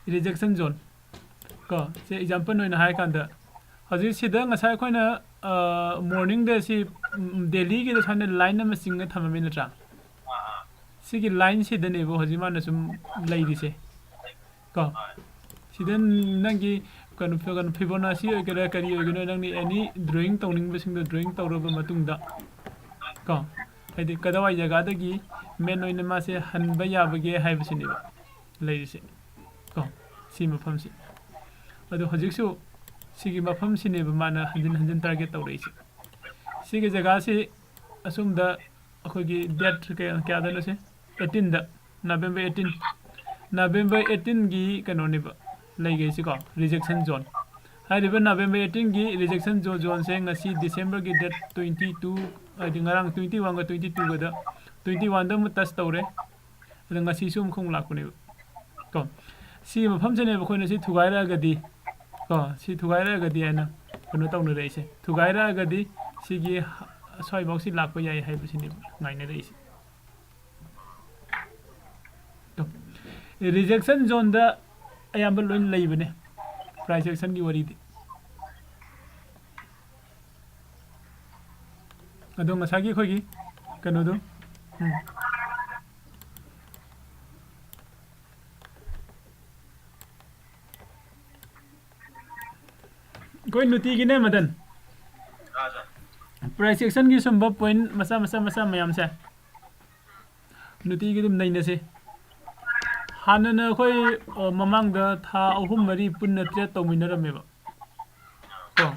Rejection zone꯫ ꯀꯣ, ꯁꯦ example ꯑꯣꯏꯅ ꯍꯥꯏꯔꯀꯥꯟꯗ, ꯍꯧꯖꯤꯛ ꯁꯤꯗ ꯉꯁꯥꯏ ꯑꯩꯈꯣꯏꯅ, ꯑ, morning ꯗ ꯁꯤ, ꯎꯝ, daily ꯒꯤꯗ ꯁꯨꯃꯥꯏꯅ line ꯑꯃ ꯆꯤꯡꯉ ꯊꯝꯃꯝꯃꯤ ꯅꯠꯇ꯭ꯔꯥ? ꯁꯤꯒꯤ line ꯁꯤꯗꯅꯦꯕ ꯍꯧꯖꯤꯛ ꯃꯥꯅ ꯁꯨꯝ ꯂꯩꯔꯤꯁꯦ꯫ ꯀꯣ, ꯁꯤꯗ ꯅꯪꯒꯤ ꯀꯩꯅꯣ, ꯀꯩꯅꯣ, Fibonacci ꯑꯣꯏꯒꯦꯔꯥ ꯀꯔꯤ ꯑꯣꯏꯒꯦꯔꯥ, ꯅꯪꯅ any drawing ꯇꯧꯅꯤꯡꯕꯁꯤꯡꯗꯣ drawing ꯇꯧꯔꯕ ꯃꯇꯨꯡꯗ, ꯀꯣ, ꯍꯥꯏꯗꯤ ꯀꯗꯥꯏꯋꯥꯏ ꯖꯒꯥꯗꯒꯤ main ꯑꯣꯏꯅ ꯃꯥꯁꯦ ꯍꯟꯕ ꯌꯥꯕꯒꯦ ꯍꯥꯏꯕꯁꯤꯅꯦꯕ ꯂꯩꯔꯤꯁꯦ꯫ ꯀꯣ, ꯁꯤ ꯃꯐꯝꯁꯤ꯫ ꯑꯗꯣ ꯍꯧꯖꯤꯛꯁꯨ ꯁꯤꯒꯤ ꯃꯐꯝꯁꯤꯅꯦꯕ ꯃꯥꯅ ꯍꯟꯖꯤꯟ ꯍꯟꯖꯤꯟ target ꯇꯧꯔꯛꯏꯁꯦ꯫ ꯁꯤꯒꯤ ꯖꯒꯥꯁꯤ ꯑꯁꯣꯝꯗ ꯑꯩꯈꯣꯏꯒꯤ date ꯀꯌꯥ-, ꯀꯌꯥꯗꯅꯣ ꯁꯤ? Eighteen ꯗ, November eighteen꯫ November eighteen ꯒꯤ ꯀꯩꯅꯣꯅꯦꯕ ꯂꯩꯈꯩꯁꯤꯀꯣ, rejection zone꯫ ꯍꯥꯏꯔꯤꯕ November eighteen ꯒꯤ rejection zo-, zone ꯁꯦ ꯉꯁꯤ December ꯒꯤ date twenty two, ꯍꯥꯏꯗꯤ ꯉꯔꯥꯡ twenty one ꯒ twenty two good, twenty one ꯗ ꯑꯃꯨꯛ touch ꯇꯧꯔꯦ꯫ ꯑꯗꯣ ꯉꯁꯤꯁꯨ ꯑꯃꯨꯛ ꯈꯣꯡ ꯂꯥꯛꯄꯅꯦꯕ꯫ ꯀꯣ, ꯁꯤꯒꯤ ꯃꯐꯝꯁꯤꯅꯦꯕ ꯑꯩꯈꯣꯏꯅ ꯁꯤ ꯊꯨꯒꯥꯏꯔꯛꯑꯒꯗꯤ, ꯀꯣ, ꯁꯤ ꯊꯨꯒꯥꯏꯔꯛꯑꯒꯗꯤ ꯍꯥꯏꯅ ꯀꯩꯅꯣ ꯇꯧꯅꯔꯛꯏꯁꯦ꯫ ꯊꯨꯒꯥꯏꯔꯛꯑꯒꯗꯤ ꯁꯤꯒꯤ ꯁ꯭ꯋꯥꯏꯐꯥꯎꯁꯤ ꯂꯥꯛꯄ ꯌꯥꯏ ꯍꯥꯏꯕꯁꯤꯅꯦꯕ ꯉꯥꯏꯅꯔꯛꯏꯁꯦ꯫ ꯀꯣ, rejection zone ꯗ ꯑꯌꯥꯝꯕ ꯂꯣꯏ ꯂꯩꯕꯅꯦ price action ꯒꯤ ꯋꯥꯔꯤꯗꯤ꯫ ꯑꯗꯣ ꯉꯁꯥꯏꯒꯤ ꯑꯩꯈꯣꯏꯒꯤ ꯀꯩꯅꯣꯗꯣ, ꯎꯝ꯫ ꯑꯩꯈꯣꯏ ꯅꯨꯡꯇꯤꯒꯤꯅꯦ, ꯃꯗꯟ꯫ ꯑꯥ, ꯁꯥꯔ꯫ Price action ꯒꯤ ꯁꯨꯝꯕ point ꯃꯆꯥ, ꯃꯆꯥ, ꯃꯆꯥ ꯃꯌꯥꯝꯁꯦ ꯅꯨꯡꯇꯤꯒꯤ ꯑꯗꯨꯝ ꯅꯩꯅꯁꯦ꯫ ꯍꯥꯟꯅꯅ ꯑꯩꯈꯣꯏ, ꯑ, ꯃꯃꯥꯡꯗ ꯊꯥ ꯑꯍꯨꯝ ꯃꯔꯤ ꯄꯨꯟꯅ trade ꯇꯧꯃꯤꯟꯅꯔꯝꯃꯦꯕ꯫ ꯀꯣ,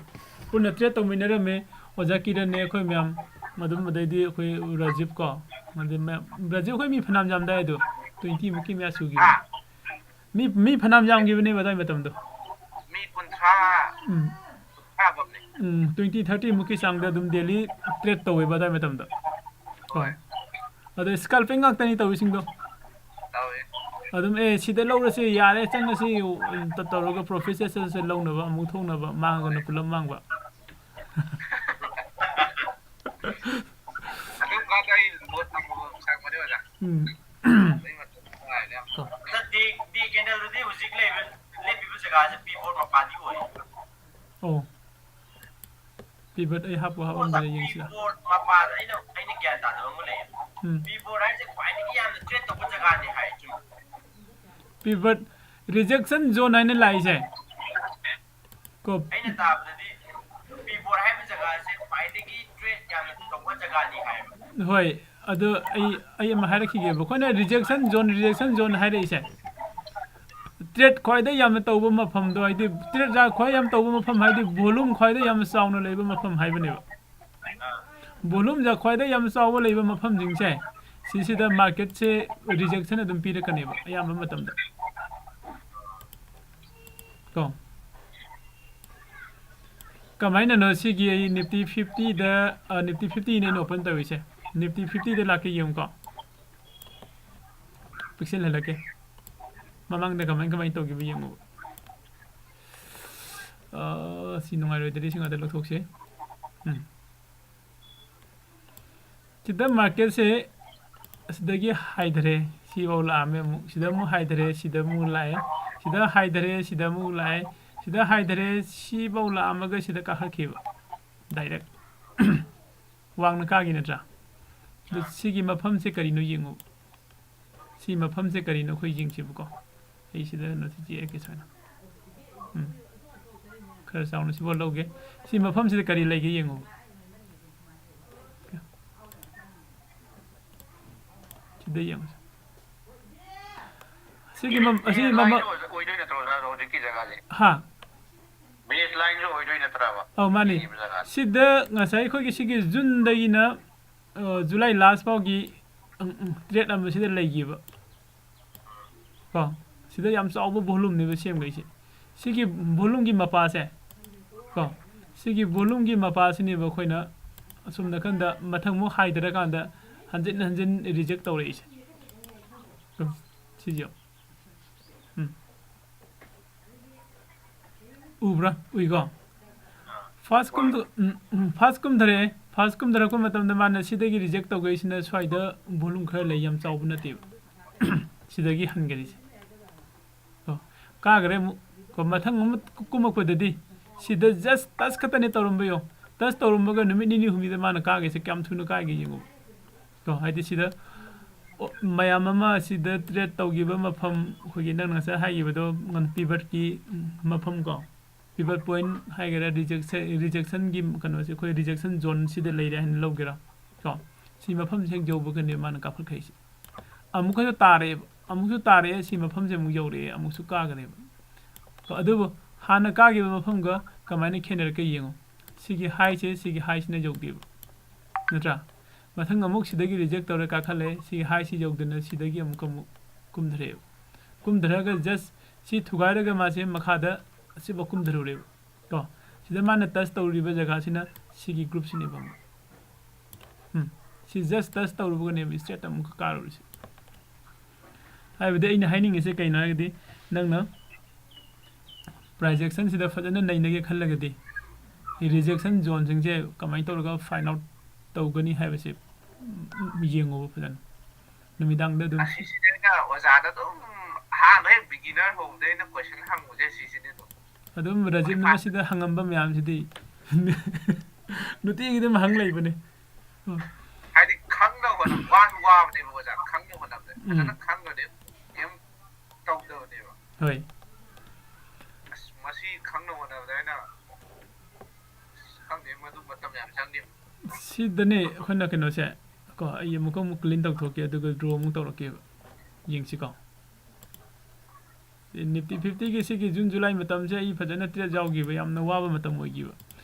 ꯄꯨꯟꯅ trade ꯇꯧꯃꯤꯟꯅꯔꯝꯃꯦ꯫ ꯑꯣꯖꯥ ꯀꯤꯔꯟꯅꯦ, ꯑꯩꯈꯣꯏ ꯃꯌꯥꯝ, ꯑꯗꯨꯝ, ꯑꯗꯩꯗꯤ ꯑꯩꯈꯣꯏ ꯔꯥꯖꯤꯕ ꯀꯣ, ꯑꯗꯩ ꯃꯌꯥꯝ, ꯔꯥꯖꯤꯕ ꯑꯩꯈꯣꯏ ꯃꯤ ꯐꯅꯌꯥꯝ ꯌꯥꯝꯗꯥꯏ ꯑꯗꯣ, twenty ꯃꯨꯛꯀꯤ ꯃꯌꯥ ꯁꯨꯈꯤꯕꯅꯦ꯫ ꯃꯤ, ꯃꯤ ꯐꯅꯌꯥꯝ ꯌꯥꯝꯈꯤꯕꯅꯦꯕ ꯑꯗꯥꯏ ꯃꯇꯝꯗꯣ꯫ ꯃꯤ ꯀꯨꯟꯊ꯭ꯔꯥ, ꯎꯝ꯫ ꯀꯨꯟꯊ꯭ꯔꯥ ꯐꯥꯎꯅꯦ꯫ ꯎꯝ, twenty thirty ꯃꯨꯛꯀꯤ ꯆꯥꯡꯗ ꯑꯗꯨꯝ daily trade ꯇꯧꯋꯦꯕ ꯑꯗꯥꯏ ꯃꯇꯝꯗ꯫ ꯀꯣ꯫ ꯑꯗꯣ scalping ꯉꯥꯛꯇꯅꯤ ꯇꯧꯔꯤꯁꯤꯡꯗꯣ꯫ ꯇꯧꯋꯦ꯫ ꯑꯗꯨꯝ, "ꯑꯦ, ꯁꯤꯗ ꯂꯧꯔꯁꯦ, ꯌꯥꯔꯦ, ꯆꯪꯉꯁꯤ", ꯇ-, ꯇꯧꯔꯒ profit ꯁꯠ ꯁꯠ ꯁꯠ ꯂꯧꯅꯕ, ꯑꯃꯨꯛ ꯊꯣꯛꯅꯕ, ꯃꯥꯡꯉꯒꯅ ꯄꯨꯂꯞ ꯃꯥꯡꯕ꯫ ꯑꯗꯨꯝ ꯀꯥꯟꯗ ꯑꯩ loss ꯑꯃꯨꯛ ꯁꯥꯡꯕꯅꯦ, ꯑꯣꯖꯥ꯫ ꯎꯝ꯫ ꯑꯗꯨꯏ ꯃꯇꯨꯡ ꯅꯨꯡꯉꯥꯏꯔꯦ ꯌꯥꯝ꯫ ꯀꯣ꯫ ꯗꯤ, ꯗꯤ candle ꯗꯨꯗꯤ ꯍꯧꯖꯤꯛ ꯂꯩꯕ, ꯂꯦꯞꯄꯤꯕ ꯖꯒꯥꯁꯦ P four ꯃꯄꯥꯗꯤ ꯑꯣꯏꯌꯦ꯫ ꯑꯣ꯫ Pivot ꯑꯩ ꯍꯥꯞꯄꯨ ꯍꯥꯞꯄꯝꯗ꯭ꯔꯦ, ꯌꯦꯡꯁꯤꯔꯥ? P four ꯃꯄꯥꯗ ꯑꯩꯅ, ꯑꯩꯅ ꯒ꯭ꯌꯥꯟ ꯇꯥꯗꯕ ꯑꯃ ꯂꯩꯌꯦ꯫ ꯎꯝ꯫ P four ꯍꯥꯏꯁꯦ ꯈ꯭ꯋꯥꯏꯗꯒꯤ ꯌꯥꯝꯅ trade ꯇꯧꯕ ꯖꯒꯥꯅꯤ ꯍꯥꯏ, ꯆꯨꯝꯕ꯭ꯔꯣ? Pivot rejection zone ꯍꯥꯏꯅ ꯂꯥꯛꯏꯁꯦ꯫ ꯀꯣ꯫ ꯑꯩꯅ ꯇꯥꯕꯗꯗꯤ P four ꯍꯥꯏꯕ ꯖꯒꯥꯁꯦ ꯈ꯭ꯋꯥꯏꯗꯒꯤ trade ꯌꯥꯝꯅ ꯇꯧꯕ ꯖꯒꯥꯅꯤ ꯍꯥꯏꯌꯦꯕ꯫ ꯍꯣꯏ, ꯑꯗꯣ ꯑꯩ, ꯑꯩ ꯑꯃ ꯍꯥꯏꯔꯛꯈꯤꯒꯦꯕ꯫ ꯑꯩꯈꯣꯏꯅ rejection zone, rejection zone ꯍꯥꯏꯔꯛꯏꯁꯦ꯫ Trade ꯈ꯭ꯋꯥꯏꯗꯩ ꯌꯥꯝꯅ ꯇꯧꯕ ꯃꯐꯝꯗꯣ, ꯍꯥꯏꯗꯤ trade ꯈ꯭ꯋꯥꯏ ꯌꯥꯝ ꯇꯧꯕ ꯃꯐꯝ ꯍꯥꯏꯗꯤ volume ꯈ꯭ꯋꯥꯏꯗꯩ ꯌꯥꯝꯅ ꯆꯥꯎꯅ ꯂꯩꯕ ꯃꯐꯝ ꯍꯥꯏꯕꯅꯦꯕ꯫ Volumeꯁꯦ ꯈ꯭ꯋꯥꯏꯗꯩ ꯌꯥꯝ ꯆꯥꯎꯕ ꯂꯩꯕ ꯃꯐꯝꯁꯤꯡꯁꯦ, ꯁꯤꯁꯤꯗ marketꯁꯦ rejection ꯑꯗꯨꯝ ꯄꯤꯔꯛꯀꯅꯦꯕ ꯑꯌꯥꯝꯕ ꯃꯇꯝꯗ꯫ ꯀꯣ꯫ ꯀꯃꯥꯏꯅꯅꯣ ꯁꯤꯒꯤ ꯑꯩ Nifty fiftyꯗ, ꯑ, Nifty fiftyꯅꯦ ꯑꯩꯅ open ꯇꯧꯔꯤꯁꯦ꯫ Nifty fiftyꯗ ꯂꯥꯛꯀꯦ ꯌꯦꯡꯉꯨꯀꯣ꯫ ꯄꯤꯛꯁꯦꯜ ꯍꯜꯂꯛꯀꯦ꯫ ꯃꯃꯥꯡꯗ ꯀꯃꯥꯏ, ꯀꯃꯥꯏ ꯇꯧꯈꯤꯕ ꯌꯦꯡꯉꯨꯕ꯫ ꯑ, ꯁꯤ ꯅꯨꯡꯉꯥꯏꯔꯣꯏꯗ꯭ꯔꯗꯤ ꯁꯤ ꯉꯥꯛꯇ ꯂꯧꯊꯣꯛꯁꯤ꯫ ꯎꯝ꯫ ꯁꯤꯗ marketꯁꯦ ꯑꯁꯤꯗꯒꯤ ꯍꯥꯏꯊꯔꯦ, ꯁꯤꯐꯥꯎ ꯂꯥꯛꯑꯝꯃꯦ ꯑꯃꯨꯛ, ꯁꯤꯗ ꯑꯃꯨꯛ ꯍꯥꯏꯊꯔꯦ, ꯁꯤꯗ ꯑꯃꯨꯛ ꯂꯥꯛꯑꯦ, ꯁꯤꯗ ꯍꯥꯏꯊꯔꯦ, ꯁꯤꯗ ꯑꯃꯨꯛ ꯂꯥꯛꯑꯦ, ꯁꯤꯗ ꯍꯥꯏꯊꯔꯦ, ꯁꯤꯐꯥꯎ ꯂꯥꯛꯑꯝꯃꯒ ꯁꯤꯗ ꯀꯥꯈꯠꯈꯤꯕ direct꯫ ꯋꯥꯡꯅ ꯀꯥꯈꯤ ꯅꯠꯇ꯭ꯔꯥ? ꯑꯗꯨ ꯁꯤꯒꯤ ꯃꯐꯝꯁꯦ ꯀꯔꯤꯅꯣ ꯌꯦꯡꯉꯨ꯫ ꯁꯤ ꯃꯐꯝꯁꯦ ꯀꯔꯤꯅꯣ ꯑꯩꯈꯣꯏ ꯌꯦꯡꯁꯤꯕꯀꯣ꯫ ꯑꯩ ꯁꯤꯗ ꯀꯩꯅꯣꯁꯦ ꯌꯦꯛꯑꯒꯦ ꯁꯨꯃꯥꯏꯅ꯫ ꯎꯝ꯫ ꯈꯔ ꯆꯥꯎꯅ ꯁꯤꯐꯥꯎ ꯂꯧꯒꯦ꯫ ꯁꯤ ꯃꯐꯝꯁꯤꯗ ꯀꯔꯤ ꯂꯩꯒꯦ ꯌꯦꯡꯉꯨ꯫ ꯁꯤꯗ ꯌꯦꯡꯉꯨ꯫ ꯁꯤꯒꯤ ꯃꯝ-, ꯑꯁꯤ ꯃꯃ-, ꯑꯣꯏꯗꯣꯏ ꯅꯠꯇ꯭ꯔꯣ, ꯑꯣꯖꯥ, ꯍꯧꯖꯤꯛꯀꯤ ꯖꯒꯥꯁꯦ? ꯍꯥ? Bearish lineꯁꯨ ꯑꯣꯏꯗꯣꯏ ꯅꯠꯇ꯭ꯔꯕ? ꯑꯧ, ꯃꯥꯅꯤ꯫ ꯁꯤꯒꯤ ꯖꯒꯥꯁꯦ? ꯁꯤꯗ ꯉꯁꯥꯏ ꯑꯩꯈꯣꯏꯒꯤ ꯁꯤꯒꯤ Juneꯗꯒꯤꯅ, ꯑ, July last ꯐꯥꯎꯒꯤ, ꯎꯝ, ꯎꯝ, trade ꯑꯃ ꯁꯤꯗ ꯂꯩꯈꯤꯕ꯫ ꯀꯣ, ꯁꯤꯗ ꯌꯥꯝ ꯆꯥꯎꯕ volumeꯅꯦꯕ ꯁꯦꯝꯈꯩꯁꯦ꯫ ꯁꯤꯒꯤ volumeꯒꯤ ꯃꯄꯥꯁꯦ, ꯀꯣ, ꯁꯤꯒꯤ volumeꯒꯤ ꯃꯄꯥꯁꯤꯅꯦꯕ ꯑꯩꯈꯣꯏꯅ ꯑꯁꯨꯝ ꯅꯥꯀꯟꯗ ꯃꯊꯪ ꯑꯃꯨꯛ ꯍꯥꯏꯊꯔꯀꯥꯟꯗ ꯍꯟꯖꯤꯟ ꯍꯟꯖꯤꯟ reject ꯇꯧꯔꯛꯏꯁꯦ꯫ ꯎꯝ, ꯁꯤꯁꯦ ꯌꯦꯡꯉꯨ꯫ ꯎꯝ꯫ ꯎꯕ꯭ꯔꯥ? ꯎꯏꯀꯣ? First ꯀꯨꯝ-, ꯎꯝ, ꯎꯝ, first ꯀꯨꯝꯊꯔꯛꯑꯦ꯫ First ꯀꯨꯝꯊꯔꯛꯄ ꯃꯇꯝꯗ ꯃꯥꯅ ꯁꯤꯗꯒꯤ reject ꯇꯧꯒꯦꯁꯤꯅ ꯁ꯭ꯋꯥꯏꯗ volume ꯈꯔ ꯂꯩ, ꯌꯥꯝ ꯆꯥꯎꯕ ꯅꯠꯇꯦꯕ꯫ ꯁꯤꯗꯒꯤ ꯍꯟꯒꯅꯤꯁꯦ꯫ ꯀꯣ, ꯀꯥꯈ꯭ꯔꯦ ꯑꯃꯨꯛ꯫ ꯀꯣ, ꯃꯊꯪ ꯑꯃꯨꯛ ꯀꯨꯝꯃꯛꯄꯗꯗꯤ ꯁꯤꯗ just touch ꯈꯛꯇꯅꯦ ꯇꯧꯔꯝꯕ ꯌꯦꯡꯉꯣ꯫ Touch ꯇꯧꯔꯝꯕꯒ ꯅꯨꯃꯤꯠ ꯅꯤꯅꯤ ꯍꯨꯝꯅꯤꯗ ꯃꯥꯅ ꯀꯥꯈ꯭ꯔꯤꯁꯦ ꯀꯌꯥꯝ ꯊꯨꯅ ꯀꯥꯈꯤꯒꯦ ꯌꯦꯡꯉꯣ꯫ ꯀꯣ, ꯍꯥꯏꯗꯤ ꯁꯤꯗ, ꯑꯣ, ꯃꯌꯥꯝ ꯑꯃ ꯁꯤꯗ trade ꯇꯧꯈꯤꯕ ꯃꯐꯝ, ꯑꯩꯈꯣꯏꯒꯤ ꯅꯪꯅ ꯉꯁꯥꯏ ꯍꯥꯏꯈꯤꯕꯗꯣ, ꯉꯟ-, pivotꯀꯤ ꯃꯐꯝ ꯀꯣ, pivot point ꯍꯥꯏꯒꯦꯔꯥ, rejection, rejectionꯒꯤ ꯀꯩꯅꯣꯁꯦ, ꯑꯩꯈꯣꯏ rejection zoneꯁꯤꯗ ꯂꯩꯔꯦ ꯍꯥꯏꯅ ꯂꯧꯒꯦꯔꯥ ꯀꯣ, ꯁꯤ ꯃꯐꯝꯁꯦ ꯍꯦꯛ ꯌꯧꯕꯒꯅꯦ ꯃꯥꯅ ꯀꯥꯈꯠꯈ꯭ꯔꯤꯁꯦ꯫ ꯑꯃꯨꯛꯀꯁꯨ ꯇꯥꯔꯛꯑꯦꯕ, ꯑꯃꯨꯛꯁꯨ ꯇꯥꯔꯛꯑꯦ, ꯁꯤ ꯃꯐꯝꯁꯦ ꯑꯃꯨꯛ ꯌꯧꯔꯛꯑꯦ, ꯑꯃꯨꯛꯁꯨ ꯀꯥꯈ꯭ꯔꯦꯕ꯫ ꯀꯣ, ꯑꯗꯨꯕꯨ ꯍꯥꯟꯅ ꯀꯥꯈꯤꯕ ꯃꯐꯝꯒ ꯀꯃꯥꯏꯅ ꯈꯦꯠꯅꯔꯛꯀꯦ ꯌꯦꯡꯉꯣ꯫ ꯁꯤꯒꯤ highꯁꯦ, ꯁꯤꯒꯤ highꯁꯤꯅ ꯌꯧꯗꯦꯕ, ꯅꯠꯇ꯭ꯔꯥ? ꯃꯊꯪ ꯑꯃꯨꯛ ꯁꯤꯗꯒꯤ reject ꯇꯧꯔ ꯀꯥꯈꯠꯂꯦ, ꯁꯤꯒꯤ highꯁꯤ ꯌꯧꯗꯅ ꯁꯤꯗꯒꯤ ꯑꯃꯨꯛꯀ ꯑꯃꯨꯛ ꯀꯨꯝꯊꯔꯛꯑꯦꯕ꯫ ꯀꯨꯝꯊꯔꯒ just ꯁꯤ ꯊꯨꯒꯥꯏꯔꯒ ꯃꯥꯁꯦ ꯃꯈꯥꯗ ꯑꯁꯤꯐꯥꯎ ꯀꯨꯝꯊꯔꯨꯔꯦꯕ꯫ ꯀꯣ, ꯁꯤꯗ ꯃꯥꯅ touch ꯇꯧꯔꯤꯕ ꯖꯒꯥꯁꯤꯅ ꯁꯤꯒꯤ groupꯁꯤꯅꯦꯕ ꯑꯃꯨꯛ꯫ ꯎꯝ, ꯁꯤ just touch ꯇꯧꯔꯨꯕꯒꯅꯦꯕ straight ꯑꯃꯨꯛꯀ ꯀꯥꯔꯨꯔꯤꯁꯦ꯫ ꯍꯥꯏꯕꯗꯤ ꯑꯩꯅ ꯍꯥꯏꯅꯤꯡꯉꯤꯁꯦ ꯀꯩꯅꯣ ꯍꯥꯏꯔꯒꯗꯤ, ꯅꯪꯅ price actionꯁꯤꯗ ꯐꯖꯅ ꯅꯩꯅꯒꯦ ꯈꯜꯂꯒꯗꯤ, rejection zoneꯁꯤꯡꯁꯦ ꯀꯃꯥꯏꯅ ꯇꯧꯔꯒ find out ꯇꯧꯒꯅꯤ ꯍꯥꯏꯕꯁꯦ, ꯎꯝ, ꯌꯦꯡꯉꯣꯕ ꯐꯖꯅ꯫ ꯅꯨꯃꯤꯗꯥꯡꯗ ꯑꯗꯨꯝ ꯑꯁꯤꯁꯤꯗꯤ ꯑꯩꯅ ꯑꯣꯖꯥꯗ ꯑꯗꯨꯝ ꯑꯍꯥꯟꯕ ꯍꯦꯛ beginner ꯍꯧꯕꯗꯩ ꯑꯩꯅ question ꯍꯪꯕꯁꯦ ꯁꯤꯁꯤꯅꯦ ꯑꯗꯨꯝ꯫ ꯑꯗꯨꯝ ꯔꯖꯤꯞꯅ ꯃꯁꯤꯗ ꯍꯪꯉꯝꯕ ꯃꯌꯥꯝꯁꯤꯗꯤ ꯅꯨꯡꯇꯤꯒꯤ ꯑꯗꯨꯝ ꯍꯪ ꯂꯩꯕꯅꯦ꯫ ꯎꯝ꯫ ꯍꯥꯏꯗꯤ ꯈꯪꯅ ꯍꯣꯠꯅ-, ꯋꯥꯁꯨ ꯋꯥꯕꯅꯦꯕ ꯑꯣꯖꯥ, ꯈꯪꯅ ꯍꯣꯠꯅꯕꯗ꯫ ꯎꯝ꯫ ꯐꯖꯅ ꯈꯪꯗ꯭ꯔꯗꯤ ꯀꯩꯝ ꯇꯧꯗꯕꯅꯦꯕ꯫ ꯍꯣꯏ꯫ ꯑꯁ, ꯃꯁꯤ ꯈꯪꯅ ꯍꯣꯠꯅꯕꯗ ꯑꯩꯅ ꯈꯪꯗꯦ, ꯃꯗꯨ ꯃꯇꯝ ꯌꯥꯝ ꯆꯪꯉꯦ꯫ ꯁꯤꯗꯅꯦ ꯑꯩꯈꯣꯏꯅ ꯀꯩꯅꯣꯁꯦ, ꯀꯣ, ꯑꯩ ꯑꯃꯨꯛꯀ ꯑꯃꯨꯛ clean ꯇꯧꯊꯣꯛꯀꯦ, ꯑꯗꯨꯒ draw ꯑꯃꯨꯛ ꯇꯧꯔꯛꯀꯦꯕ꯫ ꯌꯦꯡꯁꯤꯀꯣ꯫ Nifty fiftyꯒꯤ ꯁꯤꯒꯤ June July ꯃꯇꯝꯁꯦ ꯑꯩ ꯐꯖꯅ trade ꯌꯥꯎꯈꯤꯕ, ꯌꯥꯝꯅ ꯋꯥꯕ ꯃꯇꯝ ꯑꯣꯏꯈꯤꯕ꯫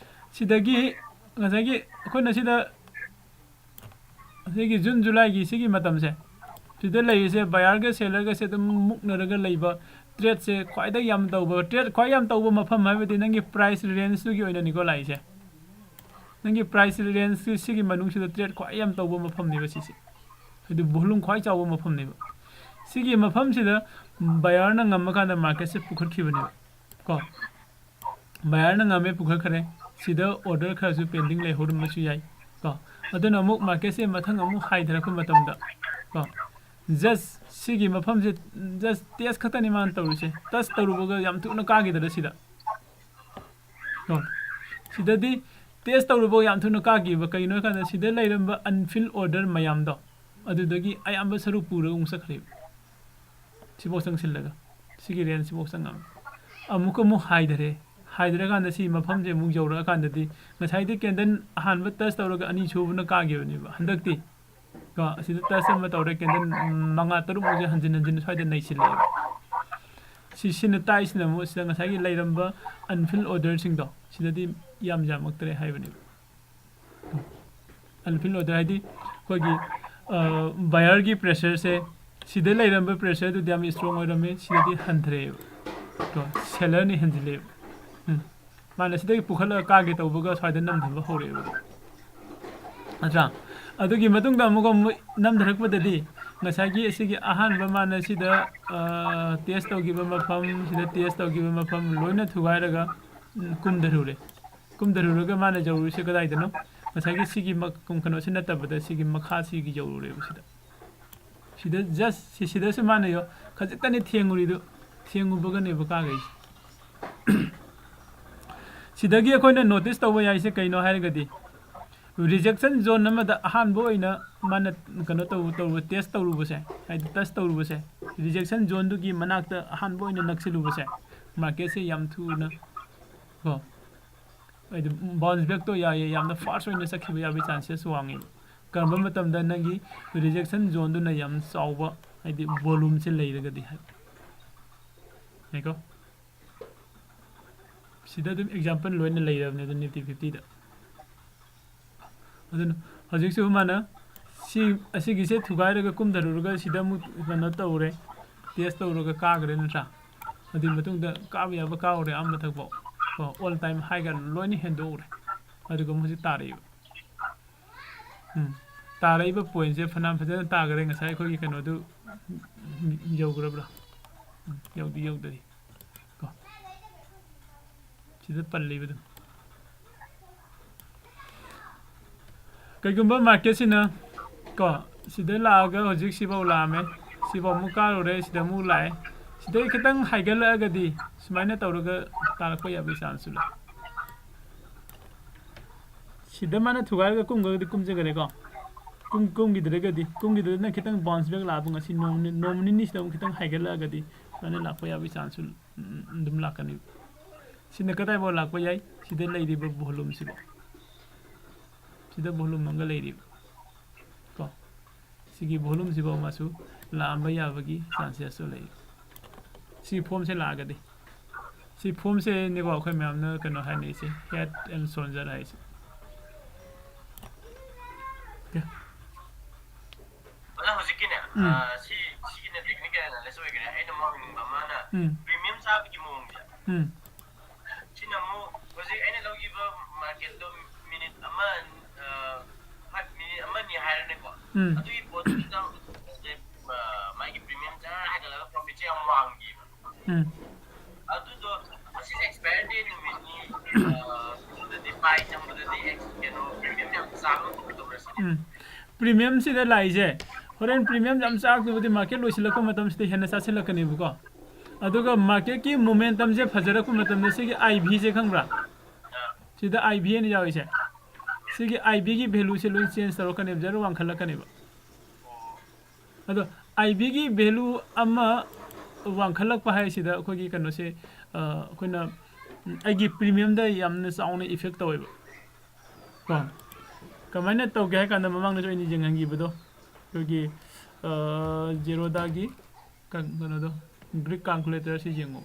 ꯁꯤꯗꯒꯤ ꯉꯁꯥꯏꯒꯤ ꯑꯩꯈꯣꯏꯅ ꯁꯤꯗ ꯑꯁꯤꯒꯤ June Julyꯒꯤ ꯁꯤꯒꯤ ꯃꯇꯝꯁꯦ, ꯁꯤꯗ ꯂꯩꯔꯤꯁꯦ buyerꯒ sellerꯒꯁꯦ ꯑꯗꯨꯝ ꯃꯨꯛꯅꯔꯒ ꯂꯩꯕ, ꯇ꯭ꯔꯦꯠꯁꯦ ꯈ꯭ꯋꯥꯏꯗꯒꯤ ꯌꯥꯝ ꯇꯧꯕ, ꯇ꯭ꯔꯦꯠ ꯈ꯭ꯋꯥꯏ ꯌꯥꯝ ꯇꯧꯕ ꯃꯐꯝ ꯍꯥꯏꯕꯗꯤ ꯅꯪꯒꯤ ꯄ꯭ꯔꯥꯏꯁ ꯔꯦꯟꯖꯇꯨꯒꯤ ꯑꯣꯏꯅꯅꯤꯀꯣ ꯂꯥꯛꯏꯁꯦ꯫ ꯅꯪꯒꯤ ꯄ꯭ꯔꯥꯏꯁ ꯔꯦꯟꯖꯁꯤ ꯁꯤꯒꯤ ꯃꯅꯨꯡꯁꯤꯗ ꯇ꯭ꯔꯦꯠ ꯈ꯭ꯋꯥꯏ ꯌꯥꯝ ꯇꯧꯕ ꯃꯐꯝꯅꯦꯕ ꯁꯤꯁꯦ꯫ ꯍꯥꯏꯗꯤ ꯚꯣꯂꯨꯝ ꯈ꯭ꯋꯥꯏ ꯆꯥꯎꯕ ꯃꯐꯝꯅꯦꯕ꯫ ꯁꯤꯒꯤ ꯃꯐꯝꯁꯤꯗ ꯕꯌꯥꯔꯅ ꯉꯝꯃꯀꯥꯟꯗ ꯃꯥꯔꯀꯦꯠꯁꯦ ꯄꯨꯈꯠꯈꯤꯕꯅꯦꯕ ꯀꯣ꯫ ꯕꯌꯥꯔꯅ ꯉꯝꯃꯦ, ꯄꯨꯈꯠꯈ꯭ꯔꯦ꯫ ꯁꯤꯗ ꯑꯣꯔꯗꯔ ꯈꯔꯁꯨ ꯄꯦꯟꯗꯤꯡ ꯂꯩꯍꯧꯔꯝꯕꯁꯨ ꯌꯥꯏ ꯀꯣ꯫ ꯑꯗꯨꯅ ꯑꯃꯨꯛ ꯃꯥꯔꯀꯦꯠꯁꯦ ꯃꯊꯪ ꯑꯃꯨꯛ ꯍꯥꯏꯊꯔꯛꯄ ꯃꯇꯝꯗ ꯀꯣ, ꯖꯁ ꯁꯤꯒꯤ ꯃꯐꯝꯁꯦ ꯖꯁ ꯇꯦꯁ ꯈꯛꯇꯅꯤ ꯃꯥꯅ ꯇꯧꯔꯤꯁꯦ꯫ ꯇꯁ ꯇꯧꯔꯨꯕꯒ ꯌꯥꯝ ꯊꯨꯅ ꯀꯥꯈꯤꯗꯅ ꯁꯤꯗ ꯀꯣ꯫ ꯁꯤꯗꯗꯤ ꯇꯦꯁ ꯇꯧꯔꯨꯕꯒ ꯌꯥꯝ ꯊꯨꯅ ꯀꯥꯈꯤꯕ꯫ ꯀꯩꯒꯤꯅꯣ ꯍꯥꯏ ꯀꯥꯟꯗ ꯁꯤꯗ ꯂꯩꯔꯝꯕ ꯑꯟꯐꯤꯜ ꯑꯣꯔꯗꯔ ꯃꯌꯥꯝꯗꯣ ꯑꯗꯨꯗꯒꯤ ꯑꯌꯥꯝꯕ ꯁꯔꯨꯛ ꯄꯨꯔꯒ ꯑꯃꯨꯛ ꯆꯠꯈ꯭ꯔꯦꯕ꯫ ꯁꯤꯐꯥꯎ ꯆꯪꯁꯤꯜꯂꯒ ꯁꯤꯒꯤ ꯔꯦꯟꯖꯁꯤꯐꯥꯎ ꯆꯪꯉꯝꯃꯦ꯫ ꯑꯃꯨꯛꯀ ꯑꯃꯨꯛ ꯍꯥꯏꯊꯔꯦ꯫ ꯍꯥꯏꯊꯔꯀꯥꯟꯗ ꯁꯤ ꯃꯐꯝꯁꯦ ꯑꯃꯨꯛ ꯌꯧꯔꯛꯑꯀꯥꯟꯗꯗꯤ ꯉꯁꯥꯏꯗꯤ ꯀꯦꯟꯗꯜ ꯑꯍꯥꯟꯕ ꯇꯁ ꯇꯧꯔꯒ ꯑꯅꯤꯁꯨꯕꯅ ꯀꯥꯈꯤꯕꯅꯦꯕ꯫ ꯍꯟꯗꯛꯇꯤ ꯀꯣ, ꯑꯁꯤꯗ ꯇꯁ ꯑꯃ ꯇꯧꯔꯦ, ꯀꯦꯟꯗꯜ ꯃꯉꯥ ꯇꯔꯨꯛꯃꯨꯛꯁꯦ ꯍꯟꯖꯤꯟ ꯍꯟꯖꯤꯟ ꯁ꯭ꯋꯥꯏꯗ ꯅꯩꯁꯤꯜꯂꯛꯑꯦꯕ꯫ ꯁꯤ, ꯁꯤꯅ ꯇꯥꯛꯏꯁꯤꯅ ꯑꯃꯨꯛ ꯁꯤꯗ ꯉꯁꯥꯏꯒꯤ ꯂꯩꯔꯝꯕ ꯑꯟꯐꯤꯜ ꯑꯣꯔꯗꯔꯁꯤꯡꯗꯣ ꯁꯤꯗꯗꯤ ꯌꯥꯝ ꯌꯥꯝꯃꯛꯇ꯭ꯔꯦ ꯍꯥꯏꯕꯅꯦꯕ꯫ ꯑꯟꯐꯤꯜ ꯑꯣꯔꯗꯔ ꯍꯥꯏꯗꯤ ꯑꯩꯈꯣꯏꯒꯤ ꯕꯌꯔꯒꯤ ꯄ꯭ꯔꯦꯁꯔꯁꯦ, ꯁꯤꯗ ꯂꯩꯔꯝꯕ ꯄ꯭ꯔꯦꯁꯔꯗꯨꯗꯤ ꯌꯥꯝ ꯏꯁꯇ꯭ꯔꯣꯡ ꯑꯣꯏꯔꯝꯃꯦ, ꯁꯤꯗꯗꯤ ꯍꯟꯊꯔꯛꯑꯦꯕ꯫ ꯀꯣ, ꯁꯦꯂꯔꯅ ꯍꯦꯟꯖꯤꯜꯂꯛꯑꯦꯕ꯫ ꯎꯝ꯫ ꯃꯥꯅ ꯁꯤꯗꯒꯤ ꯄꯨꯈꯠꯂꯒ ꯀꯥꯒꯦ ꯇꯧꯕꯒ ꯁ꯭ꯋꯥꯏꯗ ꯅꯝꯊꯕ ꯍꯧꯔꯛꯑꯦꯕ꯫ ꯅꯠꯇ꯭ꯔꯥ? ꯑꯗꯨꯒꯤ ꯃꯇꯨꯡꯗ ꯑꯃꯨꯛꯀ ꯑꯃꯨꯛ ꯅꯝꯊꯔꯛꯄꯗꯗꯤ ꯉꯁꯥꯏꯒꯤ ꯑꯁꯤꯒꯤ ꯑꯍꯥꯟꯕ ꯃꯥꯅ ꯁꯤꯗ, ꯑ, ꯇꯦꯁ ꯇꯧꯈꯤꯕ ꯃꯐꯝ, ꯁꯤꯗ ꯇꯦꯁ ꯇꯧꯈꯤꯕ ꯃꯐꯝ ꯂꯣꯏꯅ ꯊꯨꯒꯥꯏꯔꯒ, ꯎꯝ, ꯀꯨꯝꯊꯔꯨꯔꯦ꯫ ꯀꯨꯝꯊꯔꯨꯔꯒ ꯃꯥꯅ ꯌꯧꯔꯨꯔꯤꯁꯦ ꯀꯗꯥꯏꯗꯅꯣ? ꯉꯁꯥꯏꯒꯤ ꯁꯤꯒꯤ ꯃ-, ꯀꯩꯅꯣꯁꯤ ꯅꯠꯇꯕꯗ ꯁꯤꯒꯤ ꯃꯈꯥꯁꯤꯒꯤ ꯌꯧꯔꯨꯔꯦꯕ ꯁꯤꯗ꯫ ꯁꯤꯗ just ꯁꯤ-, ꯁꯤꯗꯁꯨ ꯃꯥꯅ ꯌꯣ-, ꯈꯖꯤꯛꯇꯅꯤ ꯊꯦꯡꯉꯨꯔꯤꯗꯣ, ꯊꯦꯡꯉꯨꯕꯒꯅꯦꯕ ꯀꯥꯈꯩꯁꯦ꯫ ꯁꯤꯗꯒꯤ ꯑꯩꯈꯣꯏꯅ ꯅꯣꯇꯤꯁ ꯇꯧꯕ ꯌꯥꯏꯁꯦ ꯀꯩꯅꯣ ꯍꯥꯏꯔꯒꯗꯤ, ꯔꯤꯖꯦꯛꯁꯟ ꯖꯣꯟ ꯑꯃꯗ ꯑꯍꯥꯟꯕ ꯑꯣꯏꯅ ꯃꯥꯅ ꯀꯩꯅꯣ ꯇꯧ-, ꯇꯧꯔꯨ-, ꯇꯦꯁ ꯇꯧꯔꯨꯕꯁꯦ, ꯍꯥꯏꯗꯤ ꯇꯁ ꯇꯧꯔꯨꯕꯁꯦ, ꯔꯤꯖꯦꯛꯁꯟ ꯖꯣꯟꯗꯨꯒꯤ ꯃꯅꯥꯛꯇ ꯑꯍꯥꯟꯕ ꯑꯣꯏꯅ ꯅꯛꯁꯤꯜꯂꯨꯕꯁꯦ, ꯃꯥꯔꯀꯦꯠꯁꯦ ꯌꯥꯝ ꯊꯨꯅ ꯀꯣ, ꯍꯥꯏꯗꯤ ꯕꯥꯎꯟꯁ ꯕꯦꯛꯇꯣ ꯌꯥꯏꯌꯦ, ꯌꯥꯝꯅ ꯐꯥꯁ ꯑꯣꯏꯅ ꯆꯠꯈꯤꯕ ꯌꯥꯕꯒꯤ ꯆꯥꯟꯁꯦꯁ ꯋꯥꯡꯉꯦꯕ꯫ ꯀꯔꯝꯕ ꯃꯇꯝꯗ ꯅꯪꯒꯤ ꯔꯤꯖꯦꯛꯁꯟ ꯖꯣꯟꯗꯨꯅ ꯌꯥꯝ ꯆꯥꯎꯕ, ꯍꯥꯏꯗꯤ ꯚꯣꯂꯨꯝꯁꯦ ꯂꯩꯔꯒꯗꯤ ꯍꯥꯏꯕ꯫ ꯌꯥꯏꯀꯣ? ꯁꯤꯗ ꯑꯗꯨꯝ ꯑꯦꯛꯖꯥꯝꯄꯜ ꯂꯣꯏꯅ ꯂꯩꯔꯕꯅꯦ ꯑꯗꯨ ꯅꯤꯐꯇꯤ ꯐꯤꯐꯇꯤꯗ꯫ ꯑꯗꯨꯅ ꯍꯧꯖꯤꯛꯁꯨ ꯃꯥꯅ ꯁꯤ, ꯑꯁꯤꯒꯤꯁꯦ ꯊꯨꯒꯥꯏꯔꯒ ꯀꯨꯝꯊꯔꯨꯔꯒ ꯁꯤꯗ ꯑꯃꯨꯛ ꯀꯩꯅꯣ ꯇꯧꯔꯦ, ꯇꯦꯁ ꯇꯧꯔꯒ ꯀꯥꯈ꯭ꯔꯦ ꯅꯠꯇ꯭ꯔꯥ? ꯑꯗꯨꯒꯤ ꯃꯇꯨꯡꯗ ꯀꯥꯕ ꯌꯥꯕ ꯀꯥꯔꯨꯔꯦ, ꯑꯥ ꯃꯊꯛꯐꯥꯎ꯫ ꯀꯣ, all time high ꯒ ꯂꯣꯏꯅ ꯍꯦꯟꯗꯣꯛꯎꯔꯦ꯫ ꯑꯗꯨꯒ ꯑꯃꯨꯛ ꯍꯧꯖꯤꯛ ꯇꯥꯔꯛꯏꯕ꯫ ꯎꯝ꯫ ꯇꯥꯔꯛꯏꯕ point ꯁꯦ ꯐꯅꯌꯥꯝ ꯐꯖꯅ ꯇꯥꯈ꯭ꯔꯦ꯫ ꯉꯁꯥꯏ ꯑꯩꯈꯣꯏꯒꯤ ꯀꯩꯅꯣꯗꯨ ꯌꯧꯈ꯭ꯔꯕ꯭ꯔꯥ? ꯎꯝ, ꯌꯧꯗꯤ ꯌꯧꯗꯔꯤ꯫ ꯀꯣ꯫ ꯁꯤꯗ ꯄꯜꯂꯤꯕ ꯑꯗꯨꯝ꯫ ꯀꯩꯒꯨꯝꯕ market ꯁꯤꯅ ꯀꯣ, ꯁꯤꯗ ꯂꯥꯛꯑꯒ ꯍꯧꯖꯤꯛ ꯁꯤꯐꯥꯎ ꯂꯥꯛꯑꯝꯃꯦ, ꯁꯤꯐꯥꯎ ꯑꯃꯨꯛ ꯀꯥꯔꯨꯔꯦ, ꯁꯤꯗ ꯑꯃꯨꯛ ꯂꯥꯛꯑꯦ, ꯁꯤꯗꯩ ꯈꯤꯇꯪ ꯍꯥꯏꯒꯠꯂꯛꯑꯒꯗꯤ ꯁꯨꯃꯥꯏꯅ ꯇꯧꯔꯒ ꯇꯥꯔꯛꯄ ꯌꯥꯕꯒꯤ chance ꯁꯨ ꯂꯩ꯫ ꯁꯤꯗ ꯃꯥꯅ ꯊꯨꯒꯥꯏꯔꯒ ꯀꯨꯝꯈ꯭ꯔꯒꯗꯤ ꯀꯨꯝꯖꯈ꯭ꯔꯦꯀꯣ꯫ ꯀꯨꯝ-, ꯀꯨꯝꯈꯤꯗ꯭ꯔꯒꯗꯤ, ꯀꯨꯝꯈꯤꯗ꯭ꯔꯒꯅ ꯈꯤꯇꯪ bounce back ꯂꯥꯛꯄ, ꯉꯁꯤ ꯅꯣꯡ ꯅꯤ-, ꯅꯣꯡ ꯅꯤꯅꯤꯁꯤꯗ ꯑꯃꯨꯛ ꯈꯤꯇꯪ ꯍꯥꯏꯒꯠꯂꯛꯑꯒꯗꯤ ꯁꯨꯃꯥꯏꯅ ꯂꯥꯛꯄ ꯌꯥꯕꯒꯤ chance ꯁꯨ, ꯎꯝ, ꯑꯗꯨꯝ ꯂꯥꯛꯀꯅꯤ꯫ ꯁꯤꯅ ꯀꯗꯥꯏꯐꯥꯎ ꯂꯥꯛꯄ ꯌꯥꯏ? ꯁꯤꯗ ꯂꯩꯔꯤꯕ volume ꯁꯤꯐꯥꯎ꯫ ꯁꯤꯗ volume ꯑꯃꯒ ꯂꯩꯔꯤꯕ꯫ ꯀꯣ? ꯁꯤꯒꯤ volume ꯁꯤꯐꯥꯎ ꯃꯥꯁꯨ ꯂꯥꯛꯑꯝꯕ ꯌꯥꯕꯒꯤ chances ꯁꯨ ꯂꯩ꯫ ꯁꯤ form ꯁꯦ ꯂꯥꯛꯑꯒꯗꯤ꯫ ꯁꯤ form ꯁꯦꯅꯦꯀꯣ ꯑꯩꯈꯣꯏ ꯃꯌꯥꯝꯅ ꯀꯩꯅꯣ ꯍꯥꯏꯅꯔꯤꯁꯦ, head and shoulder ꯍꯥꯏꯁꯦ꯫ Okay꯫ ꯑꯣꯖꯥ, ꯍꯧꯖꯤꯛꯀꯤꯅꯦ, ꯎꯝ꯫ ꯑ, ꯁꯤ, ꯁꯤꯒꯤꯅ technical analysis ꯑꯣꯏꯈ꯭ꯔꯦ꯫ ꯑꯩꯅ ꯑꯃꯨꯛ ꯍꯪꯅꯤꯡꯕ ꯑꯃꯅ ꯎꯝ꯫ Premium ꯆꯥꯕꯒꯤ ꯃꯑꯣꯡꯁꯦ꯫ ꯎꯝ꯫ ꯁꯤꯅ ꯑꯃꯨꯛ ꯍꯧꯖꯤꯛ ꯑꯩꯅ ꯂꯧꯈꯤꯕ market ꯇꯣ minute ꯑꯃ, ꯑ, five minute ꯑꯃ ꯑꯅꯤ ꯍꯥꯏꯔꯅꯦꯀꯣ꯫ ꯎꯝ꯫ ꯑꯗꯨꯒꯤ ꯄꯣꯠꯇꯨꯗ ꯍꯧꯖꯤꯛ, ꯑ, ꯃꯥꯒꯤ premium ꯖꯔ ꯍꯥꯏꯒꯠꯂꯒ profit ꯁꯦ ꯌꯥꯝ ꯋꯥꯡꯈꯤꯕ꯫ ꯎꯝ꯫ ꯑꯗꯨꯗꯣ ꯃꯁꯤꯁꯦ expiry date ꯅꯨꯃꯤꯠꯅꯤ, ꯑ, ꯑꯗꯨꯗꯗꯤ buy ꯆꯪꯕꯗꯗꯤ ꯑꯦꯛꯁ-, ꯀꯩꯅꯣ, premium ꯌꯥꯝ ꯆꯥꯕ ꯈꯣꯠꯄ ꯇꯧꯕ꯭ꯔꯥ ꯁꯤꯅꯤ? ꯎꯝ꯫ Premium ꯁꯤꯗ ꯂꯥꯛꯏꯁꯦ, ꯍꯣꯔꯦꯟ premium ꯌꯥꯝ ꯆꯥꯔꯛꯇꯕꯗꯤ market ꯂꯣꯏꯁꯤꯜꯂꯛꯄ ꯃꯇꯝꯁꯤꯗ ꯍꯦꯟꯅ ꯆꯥꯁꯤꯜꯂꯛꯀꯅꯦꯕꯀꯣ꯫ ꯑꯗꯨꯒ market ꯀꯤ momentum ꯁꯦ ꯐꯖꯔꯛꯄ ꯃꯇꯝꯗ ꯁꯤꯒꯤ I V ꯁꯦ ꯈꯪꯕ꯭ꯔꯥ? ꯑꯥ꯫ ꯁꯤꯗ I V ꯑꯅ ꯌꯥꯎꯔꯤꯁꯦ꯫ ꯁꯤꯒꯤ I V ꯒꯤ value ꯁꯦ ꯂꯣꯏ change ꯇꯧꯔꯛꯀꯅꯦꯕ, ꯖꯔ ꯋꯥꯡꯈꯠꯂꯛꯀꯅꯦꯕ꯫ ꯑꯣ꯫ ꯑꯗꯣ I V ꯒꯤ value ꯑꯃ ꯋꯥꯡꯈꯠꯂꯛꯄ ꯍꯥꯏꯁꯤꯗ ꯑꯩꯈꯣꯏꯒꯤ ꯀꯩꯅꯣꯁꯦ, ꯑ, ꯑꯩꯈꯣꯏꯅ, ꯎꯝ, ꯑꯩꯒꯤ premium ꯗ ꯌꯥꯝꯅ ꯆꯥꯎꯅ effect ꯇꯧꯋꯦꯕ꯫ ꯀꯣ? ꯀꯃꯥꯏꯅ ꯇꯧꯒꯦ ꯍꯥꯏ ꯀꯥꯟꯗ ꯃꯃꯥꯡꯗꯁꯨ ꯑꯩꯅ ꯌꯦꯡꯍꯟꯈꯤꯕꯗꯣ, ꯑꯩꯈꯣꯏꯒꯤ, ꯑ, Zerodha ꯒꯤ ꯀ-, ꯀꯩꯅꯣꯗꯣ, Greek calculator ꯁꯤ ꯌꯦꯡꯉꯣ꯫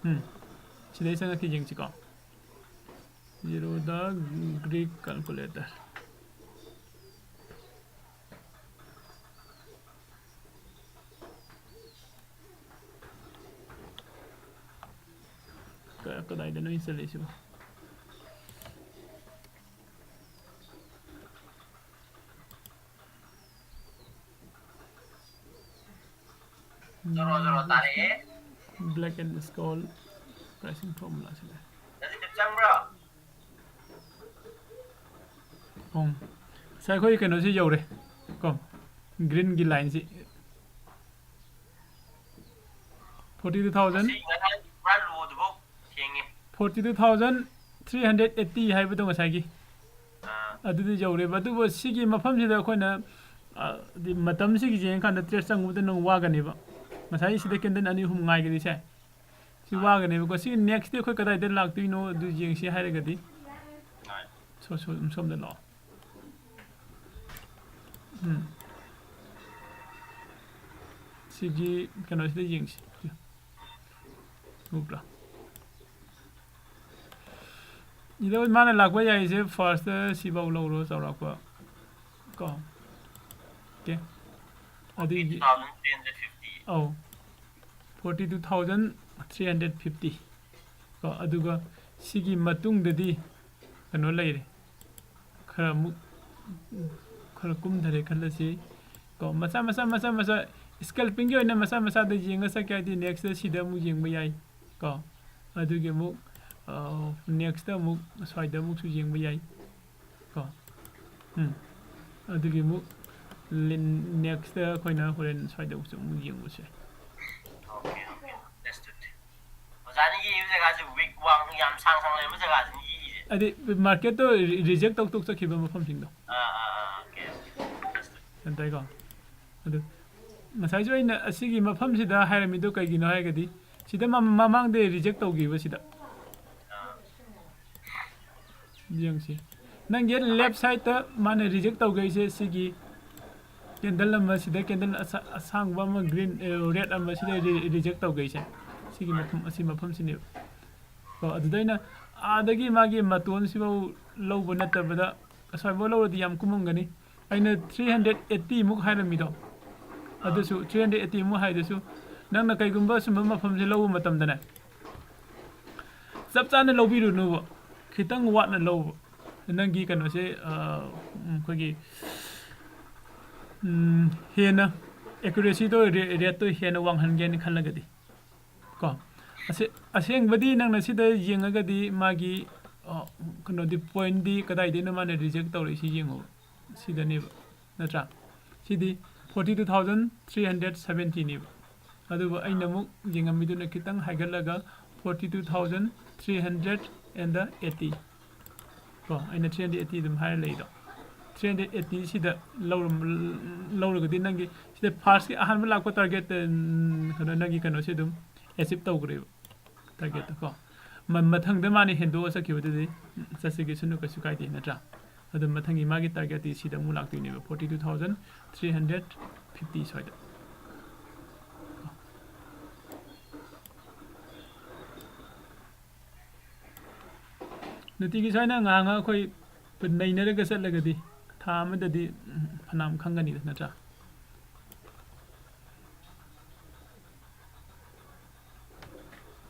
ꯎꯝ, ꯁꯤꯗꯩ ꯆꯪꯉꯛꯀꯦ ꯌꯦꯡꯁꯤꯀꯣ꯫ Zerodha Greek calculator꯫ ꯀ- ꯀꯗꯥꯏꯗꯅꯣ ꯑꯩꯅ ꯆꯠꯂꯤꯁꯤꯕꯣ? ꯖꯣꯔꯣ ꯖꯣꯔꯣ ꯇꯥꯔꯛꯑꯦ꯫ Black and School pricing formula ꯁꯤ ꯂꯩ꯫ ꯅꯪꯗꯤ ꯆꯪꯕ꯭ꯔꯣ? ꯎꯝ꯫ ꯉꯁꯥꯏ ꯑꯩꯈꯣꯏ ꯀꯩꯅꯣꯁꯤ ꯌꯧꯔꯦ ꯀꯣ, green ꯒꯤ line ꯁꯤ꯫ Forty two thousand꯫ ꯉꯁꯤ ꯉꯔꯥꯡ ꯄꯨꯔꯥ low ꯗꯨꯐꯥꯎ ꯊꯦꯡꯉꯦ꯫ Forty two thousand three hundred eighty ꯍꯥꯏꯕꯗꯣ ꯉꯁꯥꯏꯒꯤ꯫ ꯑꯥ꯫ ꯑꯗꯨꯗꯤ ꯌꯧꯔꯦꯕ꯫ ꯑꯗꯨꯕꯨ ꯁꯤꯒꯤ ꯃꯐꯝꯁꯤꯗ ꯑꯩꯈꯣꯏꯅ, ꯑ, ꯗꯤ ꯃꯇꯝꯁꯤꯒꯤ ꯌꯦꯡꯉꯀꯥꯟꯗ trade ꯆꯪꯕꯗ ꯅꯪ ꯋꯥꯒꯅꯦꯕ꯫ ꯉꯁꯥꯏ ꯁꯤꯗ candle ꯑꯅꯤ ꯑꯍꯨꯝ ꯉꯥꯏꯒꯗꯣꯏꯁꯦ꯫ ꯁꯤ ꯋꯥꯒꯅꯦꯕꯀꯣ꯫ ꯁꯤ next ꯗꯤ ꯑꯩꯈꯣꯏ ꯀꯗꯥꯏꯗ ꯂꯥꯛꯇꯣꯏꯅꯣ ꯑꯗꯨ ꯌꯦꯡꯁꯤ ꯍꯥꯏꯔꯒꯗꯤ꯫ ꯁꯣ-, ꯁꯣ-, ꯁꯣꯝꯗ ꯂꯥꯛꯑꯣ꯫ ꯎꯝ꯫ ꯁꯤꯒꯤ ꯀꯩꯅꯣꯁꯤꯗ ꯌꯦꯡꯁꯤ꯫ ꯎꯕ꯭ꯔꯥ? ꯏꯗꯣ ꯃꯥꯅ ꯂꯥꯛꯄ ꯌꯥꯏꯁꯦ first ꯁꯤꯐꯥꯎ ꯂꯧꯔꯣ ꯆꯥꯎꯔꯥꯛꯄ꯫ ꯀꯣ꯫ Okay꯫ ꯑꯗꯨꯒꯤ ꯑꯧ꯫ Forty two thousand three hundred fifty꯫ ꯀꯣ, ꯑꯗꯨꯒ ꯁꯤꯒꯤ ꯃꯇꯨꯡꯗꯗꯤ ꯀꯩꯅꯣ ꯂꯩꯔꯦ꯫ ꯈꯔ ꯑꯃꯨꯛ, ꯈꯔ ꯀꯨꯝꯊꯔꯦ ꯈꯜꯂꯁꯤ꯫ ꯀꯣ, ꯃꯆꯥ, ꯃꯆꯥ, ꯃꯆꯥ, ꯃꯆꯥ, scalping ꯒꯤ ꯑꯣꯏꯅ ꯃꯆꯥ ꯃꯆꯥꯗ ꯌꯦꯡꯉ ꯆꯠꯀꯦ ꯍꯥꯏꯗꯤ next ꯁꯤꯗ ꯑꯃꯨꯛ ꯌꯦꯡꯕ ꯌꯥꯏ꯫ ꯀꯣ, ꯑꯗꯨꯒꯤ ꯑꯃꯨꯛ, ꯑ, next ꯑꯃꯨꯛ ꯁ꯭ꯋꯥꯏꯗ ꯑꯃꯨꯛꯁꯨ ꯌꯦꯡꯕ ꯌꯥꯏ꯫ ꯀꯣ꯫ ꯎꯝ꯫ ꯑꯗꯨꯒꯤ ꯑꯃꯨꯛ ꯂꯤꯟ-, next ꯑꯩꯈꯣꯏꯅ ꯍꯣꯔꯦꯟ ꯁ꯭ꯋꯥꯏꯗ ꯑꯃꯨꯛꯁꯨ ꯑꯃꯨꯛ ꯌꯦꯡꯕꯁꯦ꯫ Okay, okay. Understood. ꯑꯣꯖꯥꯅ ꯌꯦꯛꯏꯕ ꯖꯒꯥꯁꯦ wick ꯋꯥꯡ ꯌꯥꯝ ꯁꯥꯡ ꯁꯥꯡ ꯂꯩꯔꯝꯕ ꯖꯒꯥꯁꯤꯅ ꯌꯦꯛꯏꯁꯦ꯫ ꯍꯥꯏꯗꯤ market ꯇꯣ re-, reject ꯇꯧꯊꯣꯛ ꯆꯠꯈꯤꯕ ꯃꯐꯝꯁꯤꯡꯗꯣ꯫ ꯑꯥ, ꯑꯥ, ꯑꯥ, okay, okay. Understood. ꯒ꯭ꯌꯥꯟ ꯇꯥꯏꯀꯣ? ꯑꯗꯨ ꯉꯁꯥꯏꯁꯨ ꯑꯩꯅ ꯑꯁꯤꯒꯤ ꯃꯐꯝꯁꯤꯗ ꯍꯥꯏꯔꯝꯃꯤꯗꯣ ꯀꯩꯒꯤꯅꯣ ꯍꯥꯏꯔꯒꯗꯤ ꯁꯤꯗ ꯃ-, ꯃꯃꯥꯡꯗ reject ꯇꯧꯈꯤꯕ ꯁꯤꯗ꯫ ꯑꯥ꯫ ꯌꯦꯡꯁꯤ꯫ ꯅꯪꯒꯤ left side ꯇ ꯃꯥꯅ reject ꯇꯧꯈꯩꯁꯦ ꯁꯤꯒꯤ candle ꯑꯃ, ꯁꯤꯗ candle ꯑꯁꯥ-, ꯑꯁꯥꯡꯕ ꯑꯃ, green, ꯑꯦ, red ꯑꯃ, ꯁꯤꯗ re-, reject ꯇꯧꯈꯩꯁꯦ꯫ ꯁꯤꯒꯤ ꯃꯐꯝ, ꯑꯁꯤ ꯃꯐꯝꯁꯤꯅꯦꯕ꯫ ꯀꯣ, ꯑꯗꯨꯗ ꯑꯩꯅ ꯑꯥꯗꯒꯤ ꯃꯥꯒꯤ ꯃꯇꯣꯟꯁꯤꯐꯥꯎ ꯂꯧꯕ ꯅꯠꯇꯕꯗ ꯑꯁ꯭ꯋꯥꯏꯐꯥꯎ ꯂꯧꯔꯗꯤ ꯌꯥꯝ ꯀꯨꯝꯃꯝꯒꯅꯤ꯫ ꯑꯩꯅ three hundred eighty ꯃꯨꯛ ꯍꯥꯏꯔꯝꯃꯤꯗꯣ, ꯑꯗꯨꯁꯨ three hundred eighty ꯃꯨꯛ ꯍꯥꯏꯗꯨꯁꯨ ꯅꯪꯅ ꯀꯩꯒꯨꯝꯕ ꯁꯨꯝꯕ ꯃꯐꯝꯁꯦ ꯂꯧꯕ ꯃꯇꯝꯗꯅꯦ, ꯆꯞ ꯆꯥꯅ ꯂꯧꯕꯤꯔꯨꯅꯨꯕ, ꯈꯤꯇꯪ ꯋꯥꯠꯅ ꯂꯧꯕ꯫ ꯅꯪꯒꯤ ꯀꯩꯅꯣꯁꯦ, ꯑ, ꯎꯝ, ꯑꯩꯈꯣꯏꯒꯤ, ꯎꯝ, ꯍꯦꯟꯅ ꯑꯦꯀꯨꯔꯦꯁꯤꯗꯣ ꯔꯦ-, ꯔꯦꯠꯇꯣ ꯍꯦꯟꯅ ꯋꯥꯡꯍꯟꯒꯦꯅ ꯈꯜꯂꯒꯗꯤ꯫ ꯀꯣ? ꯑꯁꯦ-, ꯑꯁꯦꯡꯕꯗꯤ ꯅꯪꯅ ꯁꯤꯗ ꯌꯦꯡꯉꯒꯗꯤ ꯃꯥꯒꯤ, ꯑ, ꯀꯩꯅꯣꯗꯤ, ꯄꯣꯏꯟꯗꯤ ꯀꯗꯥꯏꯗꯩꯅꯣ ꯃꯥꯅ ꯔꯤꯖꯦꯛ ꯇꯧꯔꯛꯏꯁꯤ ꯌꯦꯡꯉꯣꯕ꯫ ꯁꯤꯗꯅꯦꯕ, ꯅꯠꯇ꯭ꯔꯥ? ꯁꯤꯗꯤ forty two thousand three hundred seventy ꯅꯦꯕ꯫ ꯑꯗꯨꯕꯨ ꯑꯩꯅ ꯑꯃꯨꯛ ꯌꯦꯡꯉꯝꯃꯤꯗꯨꯅ ꯈꯤꯇꯪ ꯍꯥꯏꯒꯠꯂꯒ forty two thousand three hundred and eighty꯫ ꯀꯣ, ꯑꯩꯅ three hundred eighty ꯑꯗꯨꯝ ꯍꯥꯏꯔ ꯂꯩꯗꯣ꯫ Three hundred eighty ꯁꯤꯗ ꯂꯧꯔꯝ-, ꯂꯧꯔꯒꯗꯤ ꯅꯪꯒꯤ ꯁꯤꯗ ꯐꯥꯔꯁꯀꯤ ꯑꯍꯥꯟꯕ ꯂꯥꯛꯄ ꯇꯥꯔꯒꯦꯠ, ꯎꯝ, ꯀꯩꯅꯣ, ꯅꯪꯒꯤ ꯀꯩꯅꯣꯁꯦ ꯑꯗꯨꯝ ꯑꯦꯆꯤꯞ ꯇꯧꯈ꯭ꯔꯦꯕ꯫ ꯇꯥꯔꯒꯦꯠꯇꯣ ꯀꯣ꯫ ꯃ-, ꯃꯊꯪꯗ ꯃꯥꯅ ꯍꯦꯟꯗꯣꯛꯑ ꯆꯠꯈꯤꯕꯗꯨꯗꯤ ꯆꯠꯆꯒꯤꯁꯅꯨ, ꯀꯩꯁꯨ ꯀꯥꯏꯗꯦ, ꯅꯠꯇ꯭ꯔꯥ? ꯑꯗꯨ ꯃꯊꯪꯒꯤ ꯃꯥꯒꯤ ꯇꯥꯔꯒꯦꯠꯇꯤ ꯁꯤꯗ ꯑꯃꯨꯛ ꯂꯥꯛꯇꯣꯏꯅꯦꯕ, forty two thousand three hundred fifty ꯁ꯭ꯋꯥꯏꯗ꯫ ꯅꯨꯡꯇꯤꯒꯤ ꯁꯨꯃꯥꯏꯅ ꯉꯥꯏꯍꯥꯛ ꯉꯥꯏꯍꯥꯛ ꯑꯩꯈꯣꯏ ꯅꯩꯅꯔꯒ ꯆꯠꯂꯒꯗꯤ ꯊꯥ ꯑꯃꯗꯗꯤ, ꯎꯝ, ꯐꯅꯌꯥꯝ ꯈꯪꯒꯅꯤꯗ, ꯅꯠꯇ꯭ꯔꯥ?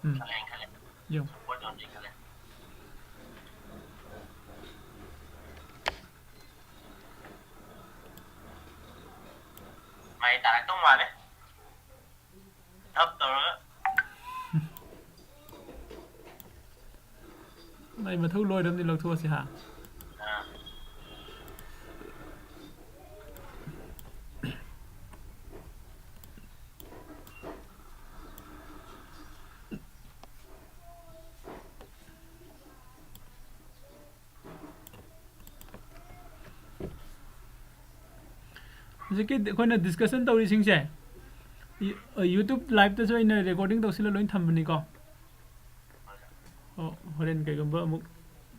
ꯎꯝ꯫ ꯈꯜꯂꯦ, ꯈꯜꯂꯦ꯫ ꯌꯦꯡꯉꯨ꯫ Support ꯇꯧꯔꯝꯅꯤ ꯈꯜꯂꯦ꯫ ꯃꯥꯏ ꯇꯥꯔꯛꯇꯧ ꯃꯥꯜꯂꯦ꯫ ꯙꯞ ꯇꯧꯔꯒ꯫ ꯃꯥꯏ ꯃꯊꯧ ꯂꯣꯏꯔꯕꯅꯤ, ꯂꯧꯊꯣꯛꯑꯁꯤ ꯍꯥ꯫ ꯑꯥ꯫ ꯍꯧꯖꯤꯛꯀꯤ ꯑꯩꯈꯣꯏꯅ ꯗꯤꯁꯀꯁꯟ ꯇꯧꯔꯤꯁꯤꯡꯁꯦ ꯌꯨ-, YouTube ꯂꯥꯏꯞꯇꯁꯨ ꯑꯩꯅ ꯔꯦꯀꯣꯔꯗꯤꯡ ꯇꯧꯁꯤꯜꯂ ꯂꯣꯏ ꯊꯝꯕꯅꯤꯀꯣ꯫ ꯑꯣ, ꯍꯣꯔꯦꯟ ꯀꯩꯒꯨꯝꯕ ꯑꯃꯨꯛ,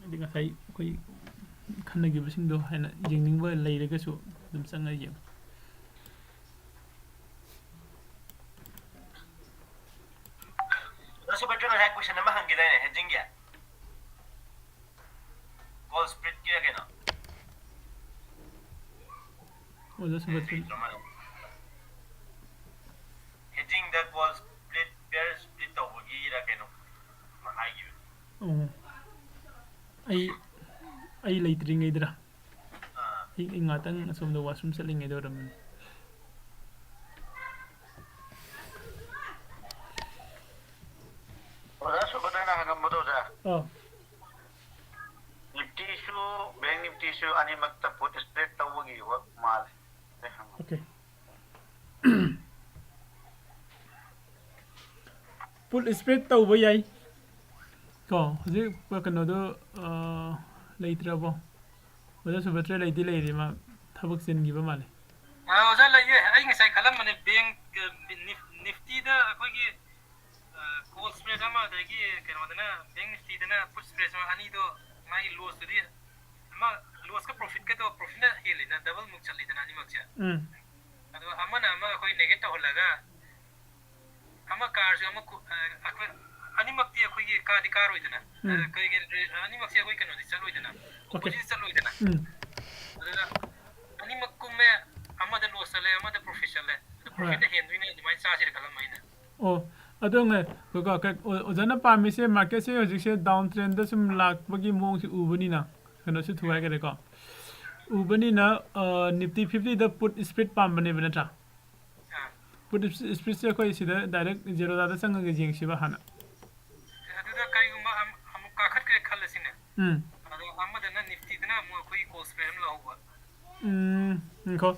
ꯍꯥꯏꯗꯤ, ꯉꯁꯥꯏ ꯑꯩꯈꯣꯏ ꯈꯟꯅꯈꯤꯕꯁꯤꯡꯗꯣ ꯍꯥꯏꯅ ꯌꯦꯡꯅꯤꯡꯕ ꯂꯩꯔꯒꯁꯨ ꯑꯗꯨꯝ ꯆꯪꯉ ꯌꯦꯡꯉꯨ꯫ ꯑꯗꯣ ꯁꯨꯕꯇ꯭ꯔ, ꯉꯁꯥꯏ ꯀꯣꯏꯁꯟ ꯑꯃ ꯍꯪꯈꯤꯗꯥꯏꯅꯦ, ꯍꯦꯗꯖꯤꯡꯒꯤ? ꯀꯣꯜ ꯁ꯭ꯄ꯭ꯔꯤꯠꯀꯤꯔ ꯀꯩꯅꯣ? ꯑꯣꯖꯥ ꯁꯨꯕꯇ꯭ꯔ꯫ ꯍꯦꯗꯖꯤꯡꯗ ꯀꯣꯜ ꯁ꯭ꯄ꯭ꯂꯤꯠ, ꯄꯦꯌꯔ ꯁ꯭ꯄ꯭ꯂꯤꯠ ꯇꯧꯕꯒꯤꯔ ꯀꯩꯅꯣ ꯑꯃ ꯍꯥꯏꯈꯤꯕꯅꯤ꯫ ꯑꯣ꯫ ꯑꯩ ꯑꯩ ꯂꯩꯇ꯭ꯔꯤꯉꯩꯗꯔ? ꯑꯩ ꯑꯩ ꯉꯥꯛꯇꯪ ꯑꯁꯣꯝꯗ washroom ꯆꯠꯂꯤꯉꯩꯗ ꯑꯣꯏꯔꯝꯃꯅꯤ꯫ ꯑꯣꯖꯥ ꯁꯨꯕꯗꯅ ꯍꯪꯉꯝꯕꯗꯣ ꯑꯣꯖꯥ꯫ ꯑꯥ꯫ Niftyꯁꯨ, Bank Niftyꯁꯨ ꯑꯅꯤꯃꯛꯇ put spread ꯇꯧꯕꯒꯤ ꯋꯥ-, ꯃꯥꯜꯂꯦ꯫ ꯑꯩ ꯍꯪꯉꯝꯕ꯫ Okay꯫ Put spread ꯇꯧꯕ ꯌꯥꯏ꯫ ꯀꯣ, ꯍꯧꯖꯤꯛ ꯀꯩꯅꯣꯗꯣ, ꯑ, ꯂꯩꯇ꯭ꯔꯕꯣ? ꯑꯣꯖꯥ ꯁꯨꯕꯇ꯭ꯔ ꯂꯩꯗꯤ ꯂꯩꯔꯤ, ꯃꯥ ꯊꯕꯛ ꯆꯤꯟꯈꯤꯕ ꯃꯥꯜꯂꯦ꯫ ꯑ, ꯑꯣꯖꯥ ꯂꯩꯌꯦ꯫ ꯑꯩ ꯉꯁꯥꯏ ꯈꯜꯂꯝꯕꯅꯦ, bank, ꯑ, Nif-, Niftyꯗ ꯑꯩꯈꯣꯏꯒꯤ, ꯑ, call spread ꯑꯃ, ꯑꯗꯒꯤ ꯀꯩꯅꯣꯗꯅ, Bank Niftyꯗꯅ put spread ꯑꯃ, ꯑꯅꯤꯗꯣ ꯃꯥꯒꯤ lossꯇꯨꯗꯤ ꯑꯃ, lossꯀ profitꯀꯗꯣ, profitꯅ ꯍꯦꯜꯂꯤꯗꯅ, double ꯃꯨꯛ ꯆꯠꯂꯤꯗꯅ ꯑꯅꯤꯃꯛꯁꯦ꯫ ꯎꯝ꯫ ꯑꯗꯣ ꯑꯃꯅ ꯑꯃ ꯑꯩꯈꯣꯏ negate ꯇꯧꯍꯜꯂꯒ, ꯑꯃ ꯀꯥꯔꯁꯨ ꯑꯃ ꯀꯨ-, ꯑ, ꯑꯩꯈꯣꯏ ꯑꯅꯤꯃꯛꯇꯤ ꯑꯩꯈꯣꯏꯒꯤ ꯀꯥꯗꯤ ꯀꯥꯔꯣꯏꯗꯅ꯫ ꯎꯝ꯫ ꯑ, ꯀꯩꯒꯤ, ꯑꯅꯤꯃꯛꯁꯦ ꯑꯩꯈꯣꯏ ꯀꯩꯅꯣꯗꯤ ꯆꯠꯂꯣꯏꯗꯅ, okay꯫ Opposite ꯆꯠꯂꯣꯏꯗꯅ꯫ ꯎꯝ꯫ ꯑꯗꯨꯅ ꯑꯅꯤꯃꯛ ꯀꯨꯝꯃꯦ, ꯑꯃꯗ loss ꯆꯠꯂꯦ, ꯑꯃꯗ profit ꯆꯠꯂꯦ꯫ ꯑꯗꯣ ꯍꯣꯏ꯫ Profitꯅ ꯍꯦꯟꯗꯣꯏꯅꯦ, ꯑꯗꯨꯃꯥꯏꯅ ꯆꯥꯁꯤꯔ ꯈꯜꯂꯝꯕ ꯑꯩꯅ꯫ ꯑꯣ, ꯑꯗꯣ ꯉꯥꯏ-, ꯀꯣ-, ꯀꯣ-, ꯀꯩ-, ꯑꯣ-, ꯑꯣꯖꯥꯅ ꯄꯥꯝꯃꯤꯁꯦ marketꯁꯦ ꯍꯧꯖꯤꯛꯁꯦ down trendꯗ ꯁꯨꯝ ꯂꯥꯛꯄꯒꯤ ꯃꯑꯣꯡꯁꯦ ꯎꯕꯅꯤꯅ, ꯀꯩꯅꯣꯁꯨ ꯊꯨꯒꯥꯏꯈꯔꯦꯀꯣ꯫ ꯎꯕꯅꯤꯅ, ꯑ, Nifty fiftyꯗ put spread ꯄꯥꯝꯕꯅꯦꯕ ꯅꯠꯇ꯭ꯔꯥ? ꯑꯥ꯫ Put sp-, spreadꯁꯦ ꯑꯩꯈꯣꯏ ꯁꯤꯗ direct Zerodhaꯗ ꯆꯪꯉꯒ ꯌꯦꯡꯁꯤꯕ ꯍꯥꯟꯅ꯫ ꯑꯗꯨꯗ ꯀꯔꯤꯒꯨꯝꯕ ꯑꯃ-, ꯑꯃꯨꯛ ꯀꯥꯈꯠꯈ꯭ꯔꯦ ꯈꯜꯂꯁꯤꯅꯦ꯫ ꯎꯝ꯫ ꯑꯗꯣ ꯑꯃꯗꯅ Niftyꯗꯅ ꯑꯃꯨꯛ ꯑꯩꯈꯣꯏꯒꯤ call spread ꯑꯃ ꯂꯧꯍꯧꯕ꯫ ꯎꯝ, ꯉꯥꯏꯈꯣ꯫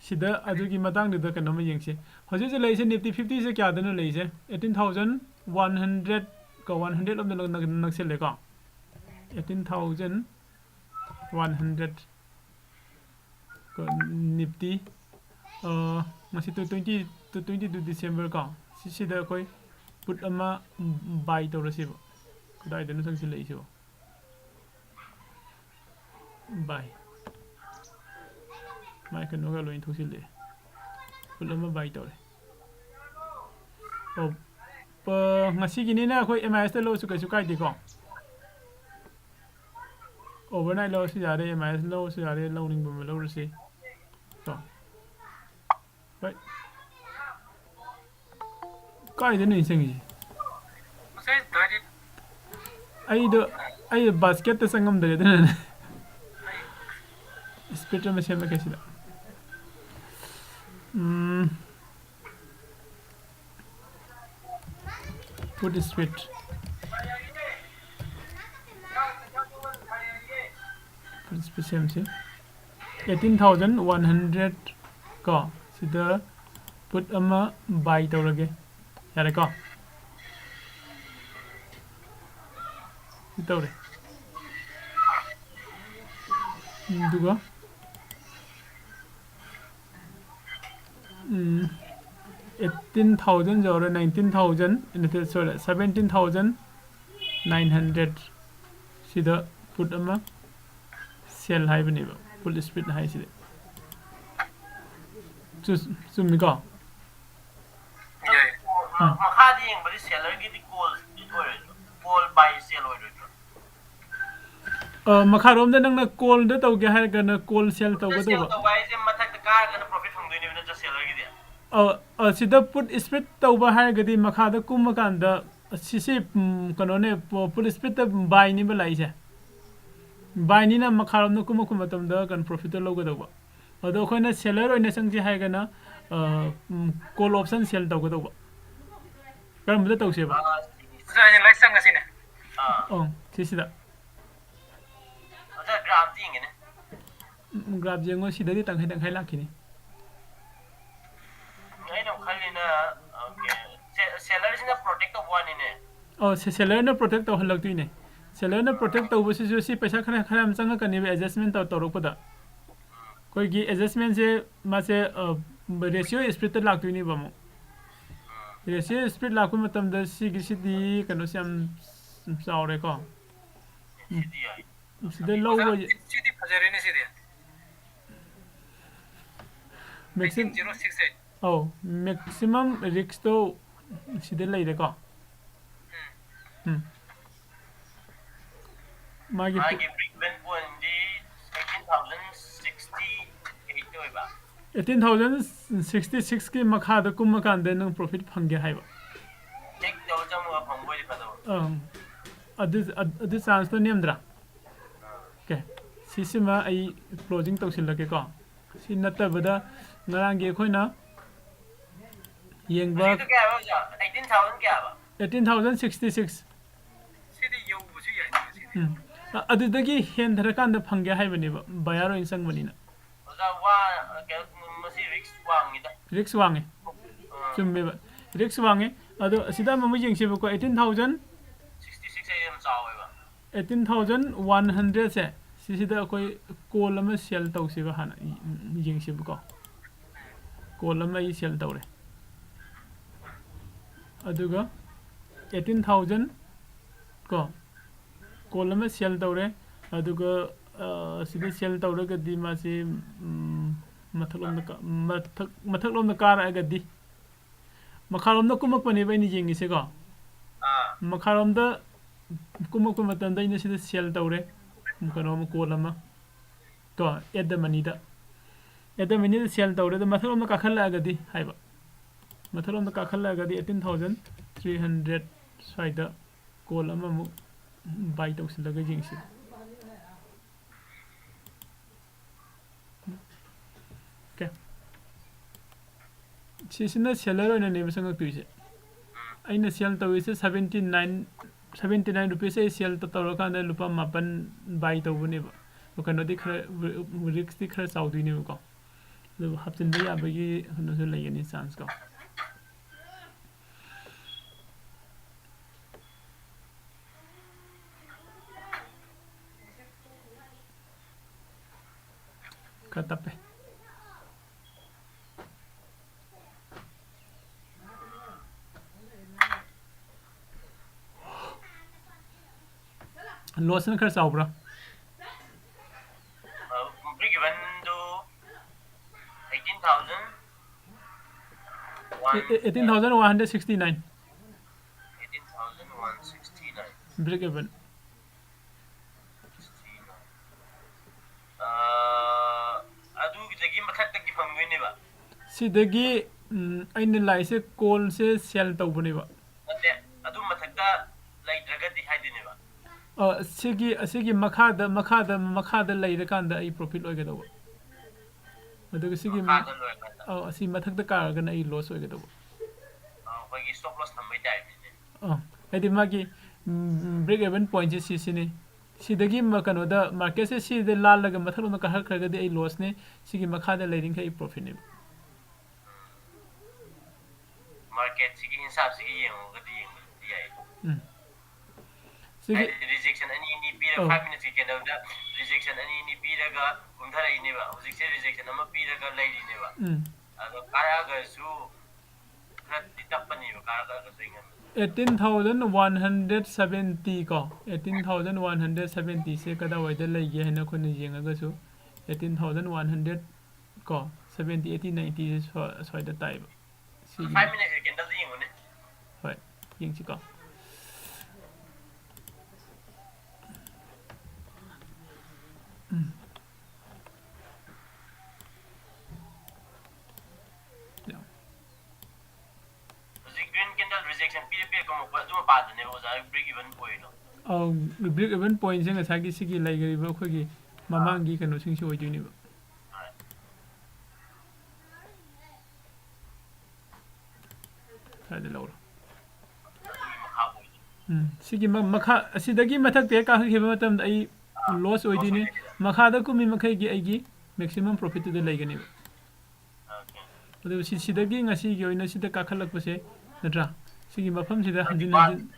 ꯁꯤꯗ ꯑꯗꯨꯒꯤ ꯃꯇꯥꯡꯗꯨꯗ ꯀꯩꯅꯣꯝꯃ ꯌꯦꯡꯁꯤ꯫ ꯍꯧꯖꯤꯛ ꯍꯧꯖꯤꯛ ꯂꯩꯔꯤꯁꯦ Nifty fiftyꯁꯦ ꯀꯌꯥꯗꯅꯣ ꯂꯩꯔꯤꯁꯦ? Eighteen thousand one hundred ꯀꯣ, one hundred ꯂꯣꯝꯗ ꯅꯛ-, ꯅꯛ-, ꯅꯛꯁꯤꯜꯂꯦꯀꯣ꯫ Eighteen thousand one hundred ꯀꯣ, Nifty, ꯑ, ꯉꯁꯤ two-, twenty, two-, twenty two December ꯀꯣ, ꯁꯤꯁꯤꯗ ꯑꯩꯈꯣꯏ put ꯑꯃ buy ꯇꯧꯔꯁꯤꯕ꯫ ꯀꯗꯥꯏꯗꯅꯣ ꯆꯪꯁꯤꯜꯂꯛꯏꯁꯤꯕꯣ? Buy꯫ ꯃꯥꯏ ꯀꯩꯅꯣꯒ ꯂꯣꯏ ꯊꯣꯛꯆꯤꯜꯂꯛꯑꯦ꯫ Put ꯑꯃ buy ꯇꯧꯔꯦ꯫ ꯑꯣ, ꯄ-, ꯉꯁꯤꯒꯤꯅꯤꯅ ꯑꯩꯈꯣꯏ M I Sꯇ ꯂꯧꯔꯁꯨ ꯀꯩꯁꯨ ꯀꯥꯏꯗꯦꯀꯣ꯫ Overnight ꯂꯧꯔꯁꯨ ꯌꯥꯔꯦ, M I S ꯂꯧꯔꯁꯨ ꯌꯥꯔꯦ, ꯂꯧꯅꯤꯡꯕ ꯑꯃ ꯂꯧꯔꯁꯤ꯫ ꯀꯣ꯫ ꯍꯣꯏ꯫ ꯀꯥꯏꯗꯅꯣ ꯑꯩꯅ ꯆꯪꯉꯤꯁꯦ? ꯉꯁꯥꯏ direct ꯑꯩꯗꯣ ꯑꯩ ꯕꯥꯁꯀꯦꯠꯇ ꯆꯪꯉꯝꯗ꯭ꯔꯦ ꯑꯗꯨꯅꯅꯦ꯫ ꯏꯁꯄꯤꯠ ꯑꯃ ꯁꯦꯝꯃꯛꯀꯦ ꯁꯤꯗ꯫ ꯎꯝ, put speed, put speed ꯁꯦꯝꯁꯤ꯫ Eighteen thousand one hundred ꯀꯣ, ꯁꯤꯗ put ꯑꯃ buy ꯇꯧꯔꯒꯦ꯫ ꯌꯥꯔꯦꯀꯣ? ꯁꯤ ꯇꯧꯔꯦ꯫ ꯎꯝ, ꯑꯗꯨꯒ ꯎꯝ, eighteen thousand ꯌꯧꯔꯦ, nineteen thousand ꯅꯠꯇꯦ, sorry, seventeen thousand nine hundred ꯁꯤꯗ put ꯑꯃ sell ꯍꯥꯏꯕꯅꯦꯕ, put speed ꯍꯥꯏꯁꯤꯗꯤ꯫ ꯆꯨ-, ꯆꯨꯝꯃꯤꯀꯣ? ꯌꯥꯏ꯫ ꯎꯝ꯫ ꯃꯈꯥꯗ ꯌꯦꯡꯕꯗꯤ sellerꯒꯤꯗꯤ call ꯑꯣꯏꯔꯣꯏꯗ꯭ꯔꯣ? Call buy sell ꯑꯣꯏꯔꯣꯏꯗ꯭ꯔꯣ? ꯑ, ꯃꯈꯥꯔꯣꯝꯗ ꯅꯪꯅ callꯗ ꯇꯧꯒꯦ ꯍꯥꯏꯔꯒꯅ call sell ꯇꯧꯒꯗꯧꯕ꯫ Sell ꯇꯧꯕ ꯍꯥꯏꯁꯦ ꯃꯊꯛꯇ ꯀꯥꯔꯒꯅ profit ꯐꯪꯗꯣꯏꯅꯦꯕ ꯅꯠꯇ꯭ꯔꯥ sellerꯒꯤꯗꯤ? ꯑ, ꯑ, ꯁꯤꯗ put speed ꯇꯧꯕ ꯍꯥꯏꯔꯒꯗꯤ ꯃꯈꯥꯗ ꯀꯨꯝꯃꯀꯥꯟꯗ ꯁꯤꯁꯤ, ꯎꯝ, ꯀꯩꯅꯣꯅꯦ, ꯄ-, put speedꯇ buyꯅꯦꯕ ꯂꯥꯛꯏꯁꯦ꯫ Buyꯅꯤꯅ ꯃꯈꯥꯔꯣꯝꯗ ꯀꯨꯝꯃꯛꯄ ꯃꯇꯝꯗ ꯀꯩꯅꯣ profitꯇ ꯂꯧꯒꯗꯧꯕ꯫ ꯑꯗꯣ ꯑꯩꯈꯣꯏꯅ seller ꯑꯣꯏꯅ ꯆꯪꯁꯦ ꯍꯥꯏꯔꯒꯅ, ꯑ, ꯎꯝ, call option sell ꯇꯧꯒꯗꯧꯕ꯫ ꯀꯔꯝꯕꯗ ꯇꯧꯁꯦꯕ? ꯑ, ꯁꯤꯗ ꯑꯩꯅ ꯂꯥꯏꯔꯤꯛ ꯆꯪꯉꯁꯤꯅꯦ꯫ ꯑꯥ꯫ ꯑꯣ, ꯁꯤꯁꯤꯗ꯫ ꯑꯣꯖꯥ, graph ꯌꯦꯡꯒꯦꯅꯦ꯫ ꯎꯝ, graph ꯌꯦꯡꯉꯣ, ꯁꯤꯗꯗꯤ ꯇꯪꯈꯥꯏ ꯇꯪꯈꯥꯏ ꯂꯥꯛꯈꯤꯅꯤ꯫ ꯑꯩꯅ ꯑꯃꯨꯛ ꯈꯜꯂꯤꯅ, ꯑꯣꯀꯦ, ꯁꯦ-, sellerꯁꯤꯅ protect ꯇꯧꯕ ꯋꯥꯅꯤꯅꯦ꯫ ꯑꯣ, ꯁꯦ-, sellerꯅ protect ꯇꯧꯍꯜꯂꯛꯇꯣꯏꯅꯦ꯫ Sellerꯅ protect ꯇꯧꯕꯁꯤꯁꯨ ꯁꯤ ꯄꯩꯁꯥ ꯈꯔ, ꯈꯔ ꯌꯥꯝ ꯆꯪꯉꯛꯀꯅꯦꯕ adjustment ꯇꯧ-, ꯇꯧꯔꯛꯄꯗ꯫ ꯑꯩꯈꯣꯏꯒꯤ adjustmentꯁꯦ ꯃꯥꯁꯦ, ꯑ, ratio spreadꯇ ꯂꯥꯛꯇꯣꯏꯅꯦꯕ ꯑꯃꯨꯛ꯫ Ratio spread ꯂꯥꯛꯄ ꯃꯇꯝꯗ ꯁꯤꯒꯤꯁꯤꯗꯤ ꯀꯩꯅꯣꯁꯦ ꯌꯥꯝ ꯆꯥꯎꯔꯦꯀꯣ꯫ ꯁꯤꯗꯤ ꯌꯥꯏ꯫ ꯁꯤꯗ ꯂꯧꯕ ꯑꯣꯖꯥ, ꯁꯤꯗꯤ ꯐꯖꯔꯦꯅꯦ ꯁꯤꯗꯤ꯫ Maxim-, eighteen zero six eight꯫ ꯑꯧ, maximum riskꯇꯣ ꯁꯤꯗ ꯂꯩꯔꯦꯀꯣ꯫ ꯎꯝ꯫ ꯃꯥꯒꯤ ꯃꯥꯒꯤ break even pointꯗꯤ eighteen thousand sixty eight ꯑꯣꯏꯕ꯫ Eighteen thousand sixty sixꯀꯤ ꯃꯈꯥꯗ ꯀꯨꯝꯃꯀꯥꯟꯗ ꯅꯪ profit ꯐꯪꯒꯦ ꯍꯥꯏꯕ꯫ Check ꯇꯧꯔ ꯆꯪꯉꯒ ꯐꯪꯕ ꯑꯣꯏꯗꯤ ꯐꯗꯧꯕ꯫ ꯑꯪ꯫ ꯑꯗꯨ ꯑꯗꯨ ꯆꯥꯟꯁꯇꯣ ꯅꯦꯝꯗ꯭ꯔꯥ? ꯑꯣꯀꯦ, ꯁꯤꯁꯤꯃ ꯑꯩ ꯀ꯭ꯂꯣꯖꯤꯡ ꯇꯧꯁꯤꯜꯂꯒꯦꯀꯣ꯫ ꯁꯤ ꯅꯠꯇꯕꯗ ꯉꯔꯥꯡꯒꯤ ꯑꯩꯈꯣꯏꯅ ꯌꯦꯡꯕ ꯍꯧꯖꯤꯛꯀꯤꯗꯣ ꯀꯌꯥ ꯍꯥꯏꯕ ꯑꯣꯖꯥ? Eighteen thousand ꯀꯌꯥ ꯍꯥꯏꯕ? Eighteen thousand sixty six꯫ ꯁꯤꯗꯤ ꯌꯧꯕꯁꯨ ꯌꯥꯏ, ꯁꯤꯗꯤ꯫ ꯎꯝ꯫ ꯑ- ꯑꯗꯨꯗꯒꯤ ꯍꯦꯟꯊꯔꯀꯥꯟꯗ ꯐꯪꯒꯦ ꯍꯥꯏꯕꯅꯦꯕ, ꯕꯌꯥꯔ ꯑꯣꯏꯅ ꯆꯪꯕꯅꯤꯅ꯫ ꯑꯣꯖꯥ, ꯋꯥ- ꯀꯩꯅꯣ, ꯃꯁꯤ ꯔꯤꯛꯁ ꯋꯥꯡꯉꯤꯗ꯫ ꯔꯤꯛꯁ ꯋꯥꯡꯉꯦ꯫ ꯑꯥ꯫ ꯆꯨꯝꯃꯦꯕ, ꯔꯤꯛꯁ ꯋꯥꯡꯉꯦ꯫ ꯑꯗꯣ ꯑꯁꯤꯗ ꯑꯃꯨꯛ ꯌꯦꯡꯁꯦꯕꯀꯣ, eighteen thousand sixty six ꯑꯩ ꯌꯥꯝ ꯆꯥꯎꯋꯦꯕ꯫ Eighteen thousand one hundredꯁꯦ, ꯁꯤꯁꯤꯗ ꯑꯩꯈꯣꯏ ꯀꯣꯜ ꯑꯃ ꯁꯦꯜ ꯇꯧꯁꯦꯕ, ꯍꯥꯟꯅ ꯌꯦꯡꯁꯦꯕꯀꯣ꯫ ꯀꯣꯜ ꯑꯃ ꯑꯩ ꯁꯦꯜ ꯇꯧꯔꯦ꯫ ꯑꯗꯨꯒ eighteen thousand ꯀꯣ, ꯀꯣꯜ ꯑꯃ ꯁꯦꯜ ꯇꯧꯔꯦ꯫ ꯑꯗꯨꯒ ꯑ, ꯁꯤꯗ ꯁꯦꯜ ꯇꯧꯔꯒꯗꯤ ꯃꯥꯁꯤ, ꯎꯝ, ꯃꯊꯛꯂꯣꯝꯗ ꯀꯥ- ꯃꯊꯛ ꯃꯊꯛꯂꯣꯝꯗ ꯀꯥꯔꯛꯑꯒꯗꯤ, ꯃꯈꯥꯔꯣꯝꯗ ꯀꯨꯝꯃꯛꯄꯅꯦꯕ ꯑꯩꯅ ꯌꯦꯡꯉꯤꯁꯦꯀꯣ꯫ ꯑꯥ꯫ ꯃꯈꯥꯔꯣꯝꯗ ꯀꯨꯝꯃꯛꯄ ꯃꯇꯝꯗ ꯑꯩꯅ ꯁꯤꯗ ꯁꯦꯜ ꯇꯧꯔꯦ, ꯀꯩꯅꯣ ꯑꯃ, ꯀꯣꯜ ꯑꯃ ꯀꯣ, at the moneyꯗ꯫ At the moneyꯗ ꯁꯦꯜ ꯇꯧꯔꯦ, ꯑꯗꯣ ꯃꯊꯛꯂꯣꯝꯗ ꯀꯥꯈꯠꯂꯛꯑꯒꯗꯤ ꯍꯥꯏꯕ, ꯃꯊꯛꯂꯣꯝꯗ ꯀꯥꯈꯠꯂꯛꯑꯒꯗꯤ eighteen thousand three hundred ꯁ꯭ꯋꯥꯏꯗ ꯀꯣꯜ ꯑꯃꯃꯨꯛ ꯕꯥꯏ ꯇꯧꯁꯤꯜꯂꯒ ꯌꯦꯡꯁꯤ꯫ ꯑꯣꯀꯦ, ꯁꯤꯁꯤꯅ ꯁꯦꯂꯔ ꯑꯣꯏꯅꯅꯦꯕ ꯆꯪꯉꯛꯇꯣꯏꯁꯦ꯫ ꯑꯩꯅ ꯁꯦꯜ ꯇꯧꯔꯤꯁꯦ seventy nine, seventy nine rupees ꯑꯩ ꯁꯦꯜ ꯇꯧꯔꯀꯥꯟꯗ ꯂꯨꯄꯥ ꯃꯥꯄꯟ ꯕꯥꯏ ꯇꯧꯕꯅꯦꯕ꯫ ꯀꯩꯅꯣꯗꯤ ꯈꯔ, ꯔꯤꯛꯁꯇꯤ ꯈꯔ ꯆꯥꯎꯗꯣꯏꯅꯦꯕꯀꯣ꯫ ꯑꯗꯨꯕꯨ ꯍꯥꯞꯆꯤꯟꯕ ꯌꯥꯕꯒꯤ ꯀꯩꯅꯣꯁꯨ ꯂꯩꯒꯅꯤ, ꯆꯥꯟꯁꯀꯣ꯫ ꯈꯔ ꯇꯞꯄꯦ꯫ ꯂꯣꯁꯅ ꯈꯔ ꯆꯥꯎꯕ꯭ꯔꯥ? ꯕ꯭ꯔꯦꯛ ꯏꯚꯟꯗꯨ eighteen thousand one, eighteen thousand one hundred sixty nine꯫ Eighteen thousand one sixty nine꯫ Break even. ꯑꯥ, ꯑꯗꯨꯒꯤꯗꯒꯤ ꯃꯊꯛꯇꯒꯤ ꯐꯪꯗꯣꯏꯅꯦꯕ? ꯁꯤꯗꯒꯤ, ꯎꯝ, ꯑꯩꯅ ꯂꯥꯛꯏꯁꯦ ꯀꯣꯜꯁꯦ ꯁꯦꯜ ꯇꯧꯕꯅꯦꯕ꯫ ꯅꯠꯇꯦ, ꯑꯗꯨ ꯃꯊꯛꯇ ꯂꯩꯇ꯭ꯔꯒꯗꯤ ꯍꯥꯏꯗꯣꯏꯅꯦꯕ? ꯑ, ꯁꯤꯒꯤ ꯑꯁꯤꯒꯤ ꯃꯈꯥꯗ ꯃꯈꯥꯗ ꯃꯈꯥꯗ ꯂꯩꯔꯀꯥꯟꯗ ꯑꯩ profit ꯑꯣꯏꯒꯗꯧꯕ꯫ ꯑꯗꯨꯒ ꯁꯤꯒꯤ ꯃꯈꯥꯗ ꯂꯣꯏꯔꯀꯥꯟꯗ꯫ ꯑꯧ, ꯑꯁꯤ ꯃꯊꯛꯇ ꯀꯥꯔꯒꯅ ꯑꯩ loss ꯑꯣꯏꯒꯗꯧꯕ꯫ ꯑ, ꯑꯩꯈꯣꯏꯒꯤ stop loss ꯊꯝꯕꯩ typeꯅꯤꯅꯦ꯫ ꯑ, ꯍꯥꯏꯗꯤ ꯃꯥꯒꯤ break even pointꯁꯦ ꯁꯤꯁꯤꯅꯤ꯫ ꯁꯤꯗꯒꯤ ꯃ-, ꯀꯩꯅꯣꯗ marketꯁꯦ ꯁꯤꯗ ꯂꯥꯜꯂꯒ ꯃꯊꯛꯂꯣꯝꯗ ꯀꯥꯈꯠꯈ꯭ꯔꯒꯗꯤ ꯑꯩ lossꯅꯤ꯫ ꯁꯤꯒꯤ ꯃꯈꯥꯗ ꯂꯩꯔꯤꯈꯩ ꯑꯩ profitꯅꯦꯕ꯫ Marketꯁꯤꯒꯤ ꯍꯤꯟꯁꯥꯞꯁꯤꯒꯤ ꯌꯦꯡꯉꯒꯗꯤ ꯌꯦꯡꯕꯗꯤ ꯌꯥꯏ꯫ ꯎꯝ꯫ ꯁꯤꯒꯤ ꯍꯥꯏꯗꯤ rejection ꯑꯅꯤ ꯑꯅꯤ ꯄꯤꯔꯒ ꯑꯧ꯫ Five minutesꯀꯤ candleꯗ rejection ꯑꯅꯤ ꯑꯅꯤ ꯄꯤꯔꯒ ꯀꯨꯝꯊꯔꯛꯏꯅꯦꯕ꯫ ꯍꯧꯖꯤꯛꯁꯦ rejection ꯑꯃ ꯄꯤꯔꯒ ꯂꯩꯔꯤꯅꯦꯕ꯫ ꯎꯝ꯫ ꯑꯗꯣ ꯀꯥꯔꯛꯑꯒꯁꯨ ꯈꯔꯗꯤ ꯇꯞꯄꯅꯦꯕ, ꯀꯥꯔꯛꯑꯒꯁꯨ ꯑꯩ ꯉꯟꯕꯗ꯫ Eighteen thousand one hundred seventy ꯀꯣ, eighteen thousand one hundred seventyꯁꯦ ꯀꯗꯥꯏꯋꯥꯏꯗ ꯂꯩꯒꯦ ꯍꯥꯏꯅ ꯑꯩꯈꯣꯏꯅ ꯌꯦꯡꯉꯒꯁꯨ, eighteen thousand one hundred ꯀꯣ, seventy, eighty, ninetyꯁꯦ ꯁ꯭ꯋꯥ-, ꯁ꯭ꯋꯥꯏꯗ ꯇꯥꯏꯕ꯫ ꯁꯤꯒꯤ Five minutesꯀꯤ candleꯗ ꯌꯦꯡꯉꯨꯅꯦ꯫ ꯍꯣꯏ, ꯌꯦꯡꯁꯤꯀꯣ꯫ ꯎꯝ꯫ ꯌꯥꯝ꯫ ꯍꯧꯖꯤꯛ green candle rejection ꯄꯤꯔ ꯄꯤꯔ ꯀꯨꯝꯃꯛꯄ ꯑꯗꯨ ꯃꯄꯥꯗꯅꯦꯕ ꯑꯣꯖꯥ break even pointꯗꯣ꯫ ꯑꯧ, break even pointꯁꯦ ꯉꯁꯥꯏꯒꯤ ꯁꯤꯒꯤ ꯂꯩꯈ꯭ꯔꯤꯕ ꯑꯩꯈꯣꯏꯒꯤ ꯃꯃꯥꯡꯒꯤ ꯀꯩꯅꯣꯁꯤꯡꯁꯤ ꯑꯣꯏꯗꯣꯏꯅꯦꯕ꯫ ꯍꯣꯏ꯫ ꯁ꯭ꯋꯥꯏꯗ ꯂꯧꯔꯣ꯫ ꯑꯗꯨꯒꯤ ꯃꯈꯥ ꯑꯣꯏꯗꯣꯏꯅꯦ꯫ ꯎꯝ, ꯁꯤꯒꯤ ꯃ-, ꯃꯈꯥ, ꯑꯁꯤꯗꯒꯤ ꯃꯊꯛꯇ ꯍꯦꯛ ꯀꯥꯈꯠꯈꯤꯕ ꯃꯇꯝꯗ ꯑꯩ ꯑꯥ, loss ꯑꯣꯏꯗꯣꯏꯅꯤ꯫ Loss ꯑꯣꯏꯗꯣꯏꯅꯦ꯫ ꯃꯈꯥꯗ ꯀꯨꯝꯃꯤ ꯃꯈꯩꯒꯤ ꯑꯩꯒꯤ maximum profitꯇꯨꯗ ꯂꯩꯒꯅꯦꯕ꯫ Okay꯫ ꯑꯗꯨ ꯁꯤ-, ꯁꯤꯗꯒꯤ ꯉꯁꯤꯒꯤ ꯑꯣꯏꯅ ꯁꯤꯗ ꯀꯥꯈꯠꯂꯛꯄꯁꯦ, ꯅꯠꯇ꯭ꯔꯥ? ꯁꯤꯒꯤ ꯃꯐꯝꯁꯤꯗ ꯍꯟꯖꯤꯟ ꯍꯟꯖꯤꯟ,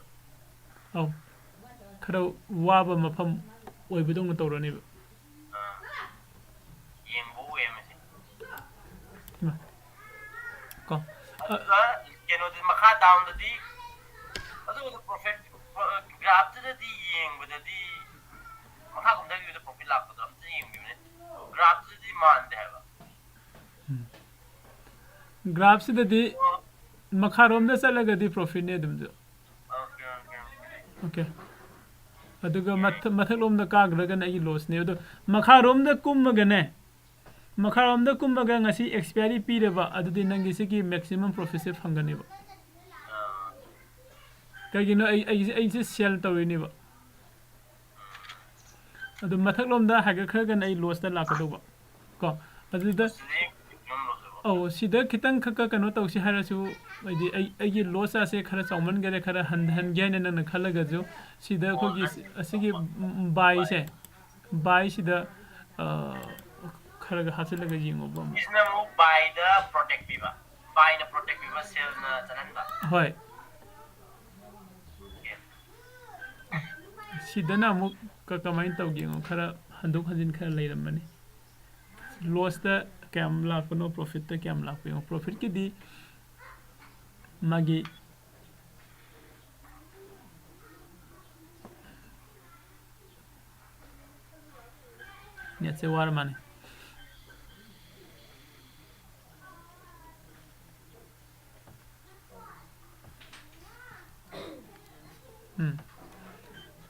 ꯑꯧ, ꯈꯔ ꯋꯥꯕ ꯃꯐꯝ ꯑꯣꯏꯕꯗꯧꯅ ꯇꯧꯔꯅꯦꯕ꯫ ꯑꯥ, ꯌꯦꯡꯕ ꯎꯏꯌꯦ ꯃꯁꯤ꯫ ꯏꯃꯥ꯫ ꯀꯣ꯫ ꯑꯗꯨꯒ ꯀꯩꯅꯣꯗꯤ ꯃꯈꯥ downꯗꯗꯤ ꯑꯗꯨꯒ profit, graphꯇꯨꯗꯗꯤ ꯌꯦꯡꯕꯗꯗꯤ ꯃꯈꯥ ꯀꯨꯝꯊꯈꯤꯕꯗ profit ꯂꯥꯛꯄꯗꯣ ꯑꯝꯇ ꯌꯦꯡꯕꯤꯌꯨꯅꯦ꯫ Graphꯇꯨꯗꯗꯤ ꯃꯥꯟꯗꯦ ꯍꯥꯏꯕ꯫ ꯎꯝ꯫ Graphꯁꯤꯗꯗꯤ ꯃꯈꯥꯔꯣꯝꯗ ꯆꯠꯂꯒꯗꯤ profitꯅꯦ ꯑꯗꯨꯝꯁꯨ꯫ Okay, okay, okay꯫ Okay꯫ ꯑꯗꯨꯒ ꯃꯊ-, ꯃꯊꯛꯂꯣꯝꯗ ꯀꯥꯈ꯭ꯔꯒꯅ ꯑꯩꯒꯤ lossꯅꯦ꯫ ꯑꯗꯣ ꯃꯈꯥꯔꯣꯝꯗ ꯀꯨꯝꯃꯒꯅꯦ, ꯃꯈꯥꯔꯣꯝꯗ ꯀꯨꯝꯃꯒ ꯉꯁꯤ expiry ꯄꯤꯔꯕ, ꯑꯗꯨꯗꯤ ꯅꯪꯒꯤ ꯁꯤꯒꯤ maximum profitꯁꯦ ꯐꯪꯒꯅꯦꯕ꯫ ꯑꯥ꯫ ꯀꯩꯒꯤꯅꯣ? ꯑꯩ, ꯑꯩꯁꯦ, ꯑꯩꯁꯦ sell ꯇꯧꯔꯤꯅꯦꯕ꯫ ꯑꯗꯨ ꯃꯊꯛꯂꯣꯝꯗ ꯍꯥꯏꯒꯠꯈ꯭ꯔꯒꯅ ꯑꯩ ꯂꯣꯁꯇ ꯂꯥꯛꯀꯗꯧꯕ ꯀꯣ꯫ ꯑꯗꯨꯗ ꯑꯧ, ꯁꯤꯗ ꯈꯤꯇꯪ ꯈꯛꯀ ꯀꯩꯅꯣ ꯇꯧꯁꯤ ꯍꯥꯏꯔꯁꯨ, ꯍꯥꯏꯗꯤ ꯑꯩ, ꯑꯩꯒꯤ ꯂꯣꯁ ꯑꯁꯦ ꯈꯔ ꯆꯥꯎꯃꯟꯈꯔꯦ, ꯈꯔ ꯍꯟꯊꯍꯟꯒꯦ ꯍꯥꯏꯅ ꯅꯪꯅ ꯈꯜꯂꯒꯁꯨ, ꯁꯤꯗ ꯑꯩꯈꯣꯏꯒꯤ ꯑꯁꯤꯒꯤ ꯕꯥꯏꯁꯦ, ꯕꯥꯏꯁꯤꯗ, ꯑ, ꯈꯔꯒ ꯍꯥꯞꯆꯤꯜꯂꯒ ꯌꯦꯡꯉꯣꯕ ꯑꯃꯨꯛ꯫ ꯁꯤꯅ ꯑꯃꯨꯛ ꯕꯥꯏꯗ ꯄ꯭ꯔꯣꯇꯦꯛ ꯄꯤꯕ, ꯕꯥꯏꯅ ꯄ꯭ꯔꯣꯇꯦꯛ ꯄꯤꯕ, ꯁꯦꯜꯅ ꯆꯠꯍꯟꯕ꯫ ꯍꯣꯏ꯫ ꯁꯤꯗꯅ ꯑꯃꯨꯛ ꯀ-, ꯀꯃꯥꯏꯅ ꯇꯧꯒꯦ ꯌꯦꯡꯉꯣ, ꯈꯔ ꯍꯟꯗꯣꯛ ꯍꯟꯖꯤꯟ ꯈꯔ ꯂꯩꯔꯝꯃꯅꯤ꯫ ꯂꯣꯁꯇ ꯀꯌꯥꯝ ꯂꯥꯛꯄꯅꯣ, ꯄ꯭ꯔꯣꯐꯤꯠꯇ ꯀꯌꯥꯝ ꯂꯥꯛꯄ ꯌꯦꯡꯉꯣ꯫ ꯄ꯭ꯔꯣꯐꯤꯠꯀꯤꯗꯤ ꯃꯥꯒꯤ ꯅꯦꯠꯁꯦ ꯋꯥꯔ ꯃꯥꯅꯤ꯫ ꯎꯝ꯫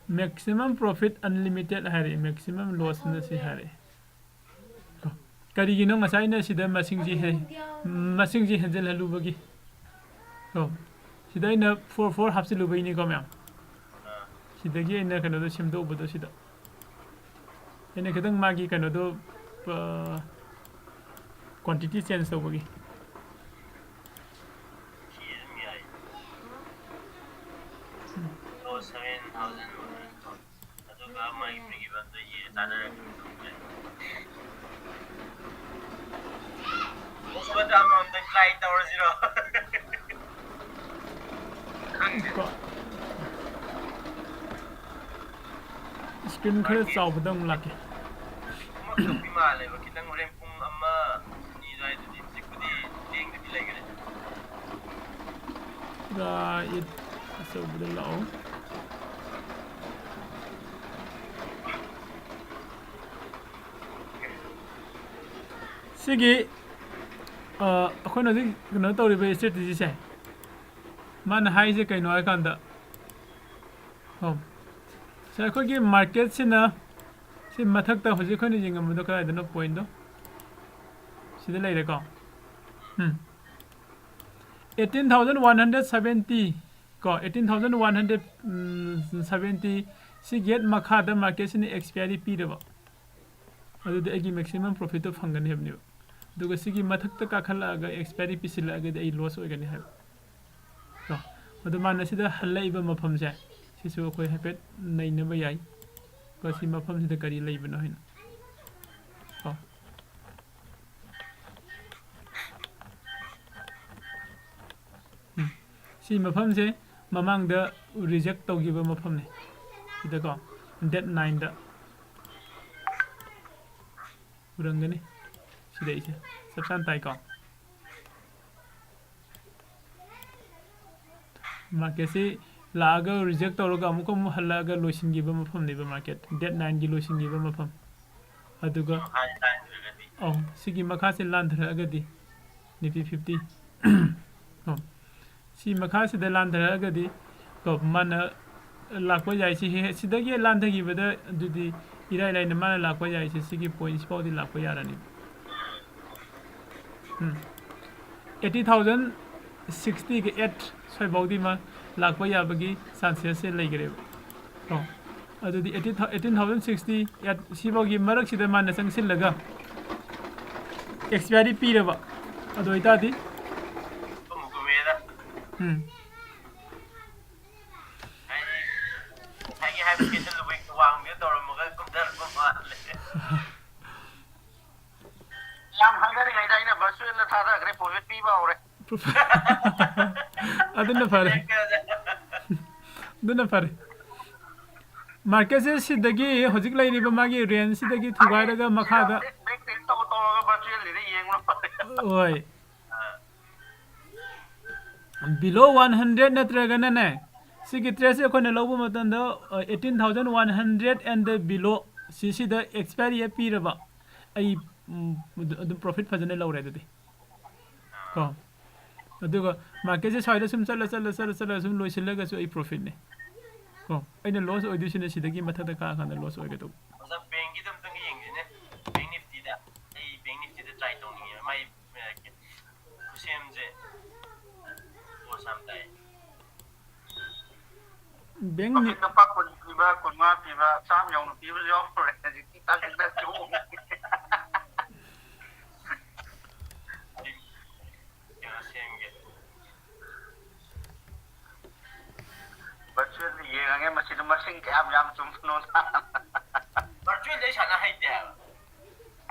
Maximum profit unlimited ꯍꯥꯏꯔꯛꯑꯦ, maximum lossꯅ ꯁꯤ ꯍꯥꯏꯔꯛꯑꯦ꯫ ꯀꯣ, ꯀꯔꯤꯒꯤꯅꯣ ꯉꯁꯥꯏ ꯑꯩꯅ ꯁꯤꯗ ꯃꯁꯤꯡꯁꯤ ꯍꯦ-, ꯃꯁꯤꯡꯁꯤ ꯍꯦꯟꯖꯜꯍꯜꯂꯨꯕꯒꯤ? ꯀꯣ, ꯁꯤꯗ ꯑꯩꯅ four four ꯍꯥꯞꯆꯤꯜꯂꯨꯕꯩꯅꯤꯀꯣ ꯃꯌꯥꯝ꯫ ꯁꯤꯗꯒꯤ ꯑꯩꯅ ꯀꯩꯅꯣꯗꯣ ꯁꯦꯝꯗꯣꯛꯎꯕꯗꯣ ꯁꯤꯗ꯫ ꯑꯩꯅ ꯈꯤꯇꯪ ꯃꯥꯒꯤ ꯀꯩꯅꯣꯗꯣ, ꯑ, quantity change ꯇꯧꯕꯒꯤ꯫ ꯁꯤ ꯑꯗꯨꯝ ꯌꯥꯏ꯫ ꯎꯝ꯫ ꯑꯣ, seven thousand ꯑꯣꯏꯔꯦ꯫ ꯑꯗꯨꯒ ꯃꯥꯒꯤ break evenꯗꯣ ꯌꯦ ꯇꯥꯟꯅꯔꯒ ꯈꯪꯗ꯭ꯔꯦ꯫ ꯑꯣꯛꯁꯐꯣꯔꯗ ꯑꯃꯃꯝꯗ try ꯇꯧꯔꯁꯤꯔꯣ? ꯈꯪꯗꯦ꯫ ꯀꯣ꯫ Screen ꯈꯔ ꯆꯥꯎꯕꯗ ꯑꯃꯨꯛ ꯂꯥꯛꯀꯦ꯫ ꯑꯃꯈꯛꯇꯤ ꯃꯥꯜꯂꯦꯕ, ꯈꯤꯇꯪ ꯍꯣꯔꯦꯟ ꯄꯨꯡ ꯑꯃ, ꯑꯅꯤ ꯑꯗꯨꯋꯥꯏꯗꯗꯤ ꯍꯧꯖꯤꯛꯄꯨꯗꯤ ꯊꯦꯡꯅꯗꯤ ꯂꯩꯒꯅꯤ꯫ ꯄꯨꯔꯥ ꯏꯠ ꯑꯆꯧꯕꯗ ꯂꯥꯛꯑꯣ꯫ ꯁꯤꯒꯤ, ꯑ, ꯑꯩꯈꯣꯏꯅ ꯍꯧꯖꯤꯛ ꯀꯩꯅꯣ ꯇꯧꯔꯤꯕ strategyꯁꯦ, ꯃꯥꯅ ꯍꯥꯏꯁꯦ ꯀꯩꯅꯣ ꯍꯥꯏꯀꯥꯟꯗ, ꯑꯣ, ꯁꯤ ꯑꯩꯈꯣꯏꯒꯤ marketꯁꯤꯅ ꯁꯤ ꯃꯊꯛꯇ ꯍꯧꯖꯤꯛ ꯑꯩꯈꯣꯏꯅ ꯌꯦꯡꯉꯝꯕꯗꯣ ꯀꯗꯥꯏꯗꯅꯣ pointꯗꯣ? ꯁꯤꯗ ꯂꯩꯔꯦꯀꯣ꯫ ꯎꯝ꯫ Eighteen thousand one hundred seventy ꯀꯣ, eighteen thousand one hundred, ꯎꯝ, seventy, ꯁꯤꯒꯤ ꯍꯦꯛ ꯃꯈꯥꯗ ꯃꯥꯔꯀꯦꯠꯁꯤꯅ ꯑꯦꯛꯁꯄꯤꯌꯥꯔꯤ ꯄꯤꯔꯕ, ꯑꯗꯨꯗꯤ ꯑꯩꯒꯤ ꯃꯦꯛꯁꯤꯃꯝ ꯄ꯭ꯔꯣꯐꯤꯠꯇꯣ ꯐꯪꯒꯅꯤ ꯍꯥꯏꯕꯅꯦꯕ꯫ ꯑꯗꯨꯒ ꯁꯤꯒꯤ ꯃꯊꯛꯇ ꯀꯥꯈꯠꯂꯛꯑꯒ ꯑꯦꯛꯁꯄꯤꯌꯥꯔꯤ ꯄꯤꯁꯤꯜꯂꯛꯑꯒꯗꯤ ꯑꯩ ꯂꯣꯁ ꯑꯣꯏꯒꯅꯤ ꯍꯥꯏꯕ꯫ ꯀꯣ, ꯑꯗꯨ ꯃꯥꯅ ꯁꯤꯗ ꯍꯜꯂꯛꯏꯕ ꯃꯐꯝꯁꯦ, ꯁꯤꯁꯨ ꯑꯩꯈꯣꯏ ꯍꯥꯏꯐꯦꯠ ꯅꯩꯅꯕ ꯌꯥꯏ꯫ ꯀꯣ, ꯁꯤ ꯃꯐꯝꯁꯤꯗ ꯀꯔꯤ ꯂꯩꯕꯅꯣ ꯍꯥꯏꯅ꯫ ꯀꯣ꯫ ꯎꯝ꯫ ꯁꯤ ꯃꯐꯝꯁꯦ ꯃꯃꯥꯡꯗ ꯔꯤꯖꯦꯛ ꯇꯧꯈꯤꯕ ꯃꯐꯝꯅꯤ꯫ ꯁꯤꯗꯀꯣ, ꯗꯦꯠ ꯅꯥꯏꯟꯗ ꯎꯔꯝꯒꯅꯤ꯫ ꯁꯤꯗ ꯑꯩꯁꯦ ꯆꯞ ꯆꯥꯅ ꯇꯥꯏꯀꯣ꯫ ꯃꯥꯔꯀꯦꯠꯁꯤ ꯂꯥꯛꯑꯒ ꯔꯤꯖꯦꯛ ꯇꯧꯔꯒ ꯑꯃꯨꯛꯀ ꯑꯃꯨꯛ ꯍꯜꯂꯛꯑꯒ ꯂꯣꯏꯁꯤꯟꯈꯤꯕ ꯃꯐꯝꯅꯦꯕ ꯃꯥꯔꯀꯦꯠ, ꯗꯦꯠ ꯅꯥꯏꯟꯒꯤ ꯂꯣꯏꯁꯤꯟꯈꯤꯕ ꯃꯐꯝ꯫ ꯑꯗꯨꯒ, ꯑꯧ, ꯁꯤꯒꯤ ꯃꯈꯥꯁꯦ ꯂꯥꯟꯊꯔꯛꯑꯒꯗꯤ, ꯅꯤꯐꯇꯤ ꯐꯤꯐꯇꯤ, ꯑꯣ, ꯁꯤ ꯃꯈꯥꯁꯤꯗ ꯂꯥꯟꯊꯔꯛꯑꯒꯗꯤ, ꯀꯣ, ꯃꯥꯅ ꯂꯥꯛꯄ ꯌꯥꯏ꯫ ꯁꯤ ꯍꯦ-, ꯁꯤꯗꯒꯤ ꯂꯥꯟꯊꯈꯤꯕꯗ ꯑꯗꯨꯗꯤ ꯏꯔꯥꯏ ꯂꯥꯏꯅ ꯃꯥꯅ ꯂꯥꯛꯄ ꯌꯥꯏꯁꯦ ꯁꯤꯒꯤ ꯄꯣꯏꯟꯠꯁ ꯐꯥꯎꯗꯤ ꯂꯥꯛꯄ ꯌꯥꯔꯅꯤ꯫ ꯎꯝ꯫ ꯑꯩꯠꯇꯤ ꯊꯥꯎꯖꯟ ꯁꯤꯛꯁꯇꯤꯒ ꯑꯩꯠ ꯁ꯭ꯋꯥꯏꯐꯥꯎꯗꯤ ꯃꯥ ꯂꯥꯛꯄ ꯌꯥꯕꯒꯤ ꯆꯥꯟꯁꯦꯁꯁꯦ ꯂꯩꯈ꯭ꯔꯦꯕ꯫ ꯀꯣ꯫ ꯑꯗꯨꯗꯤ ꯑꯩꯠꯇꯤꯟ ꯊꯥꯎꯖꯟ ꯁꯤꯛꯁꯇꯤ ꯑꯩꯠ ꯁꯤꯐꯥꯎꯒꯤ ꯃꯔꯛꯁꯤꯗ ꯃꯥꯅ ꯆꯪꯁꯤꯜꯂꯒ ꯑꯦꯛꯁꯄꯤꯌꯥꯔꯤ ꯄꯤꯔꯕ, ꯑꯗꯨ ꯑꯣꯏꯇꯥꯔꯗꯤ, ꯎꯝ꯫ ꯉꯁꯥꯏꯒꯤ ꯍꯥꯏꯕ ꯀꯦꯟꯗꯜ ꯋꯤꯛ ꯋꯥꯡꯕꯤꯗ ꯇꯧꯔꯝꯃꯒ ꯀꯨꯝꯊꯔꯛꯄ ꯃꯥꯜꯂꯦ꯫ ꯌꯥꯝ ꯍꯪꯅꯔꯤꯉꯩꯗ ꯑꯩꯅ ꯚꯔꯆꯨꯋꯦꯜꯗ ꯊꯥꯗꯈ꯭ꯔꯦ, ꯄ꯭ꯔꯣꯐꯤꯠ ꯄꯤꯕ ꯍꯧꯔꯦ꯫ ꯑꯗꯨꯅ ꯐꯔꯦ꯫ ꯑꯗꯨꯅ ꯐꯔꯦ꯫ ꯃꯥꯔꯀꯦꯠꯁꯦ ꯁꯤꯗꯒꯤ, ꯍꯧꯖꯤꯛ ꯂꯩꯔꯤꯕ ꯃꯥꯒꯤ ꯔꯦꯟꯖꯁꯤꯗꯒꯤ ꯊꯨꯒꯥꯏꯔꯒ ꯃꯈꯥꯗ, ꯕꯦꯛ ꯇꯦꯁ ꯇꯧ ꯇꯧꯔꯒ ꯚꯔꯆꯨꯋꯦꯜꯁꯤꯗ ꯌꯦꯡꯕꯅ ꯐꯔꯦ꯫ ꯍꯣꯏ꯫ Below one hundred ꯅꯠꯇ꯭ꯔꯒꯅꯅꯦ, ꯁꯤꯒꯤ ꯇ꯭ꯔꯦꯠꯁꯦ ꯑꯩꯈꯣꯏꯅ ꯂꯧꯕ ꯃꯇꯝꯗ, ꯑ, eighteen thousand one hundred and below, ꯁꯤꯁꯤꯗ ꯑꯦꯛꯁꯄꯥꯏꯔꯤ ꯄꯤꯔꯕ, ꯑꯩ, ꯎꯝ, ꯑꯗꯨ, ꯑꯗꯨꯝ ꯄ꯭ꯔꯣꯐꯤꯠ ꯐꯖꯅ ꯂꯧꯔꯦ ꯑꯗꯨꯗꯤ꯫ ꯀꯣ꯫ ꯑꯗꯨꯒ ꯃꯥꯔꯀꯦꯠꯁꯦ ꯁ꯭ꯋꯥꯏꯗ ꯁꯨꯝ ꯆꯠꯂ, ꯆꯠꯂ, ꯆꯠꯂ, ꯆꯠꯂ ꯁꯨꯝ ꯂꯣꯏꯁꯤꯜꯂꯒꯁꯨ ꯑꯩ ꯄ꯭ꯔꯣꯐꯤꯠꯅꯤ꯫ ꯀꯣ꯫ ꯑꯩꯅ ꯂꯣꯁ ꯑꯣꯏꯗꯣꯏꯁꯤꯅ ꯁꯤꯗꯒꯤ ꯃꯊꯛꯇ ꯀꯥꯔꯀꯥꯟꯗ ꯂꯣꯁ ꯑꯣꯏꯒꯗꯧꯕ꯫ ꯑꯣꯖꯥ, ꯕꯦꯡꯒꯤꯗ ꯑꯝꯇꯪ ꯌꯦꯡꯁꯤꯅꯦ꯫ ꯕꯦꯡ ꯅꯤꯐꯇꯤꯗ꯫ ꯑꯩ ꯕꯦꯡ ꯅꯤꯐꯇꯤꯗ ꯇ꯭ꯔꯥꯏ ꯇꯧꯅꯤꯡꯉꯦ꯫ ꯃꯥꯏ, ꯑ, ꯈꯨꯠꯁꯦꯝꯁꯦ ꯄꯣꯁ ꯌꯥꯝ ꯇꯥꯏ꯫ ꯕꯦꯡ ꯅꯤ-, ꯂꯨꯄꯥ ꯀꯨꯟ, ꯄꯤꯕ, ꯀꯨꯟꯃꯉꯥ ꯄꯤꯕ, ꯆꯥꯝꯃ ꯌꯧꯅ ꯄꯤꯕꯁꯨ ꯌꯥꯎꯔꯦ꯫ ꯍꯧꯖꯤꯛꯇꯤ ꯇꯥꯡꯁꯤꯜꯂꯛꯇ꯭ꯔꯦ꯫ ꯚꯔꯆꯨꯋꯦꯜꯗ ꯌꯦꯡꯉꯒꯦ, ꯃꯁꯤꯗ ꯃꯁꯤꯡ ꯀꯌꯥꯝ ꯌꯥꯝ ꯆꯨꯝꯕꯅꯣ꯫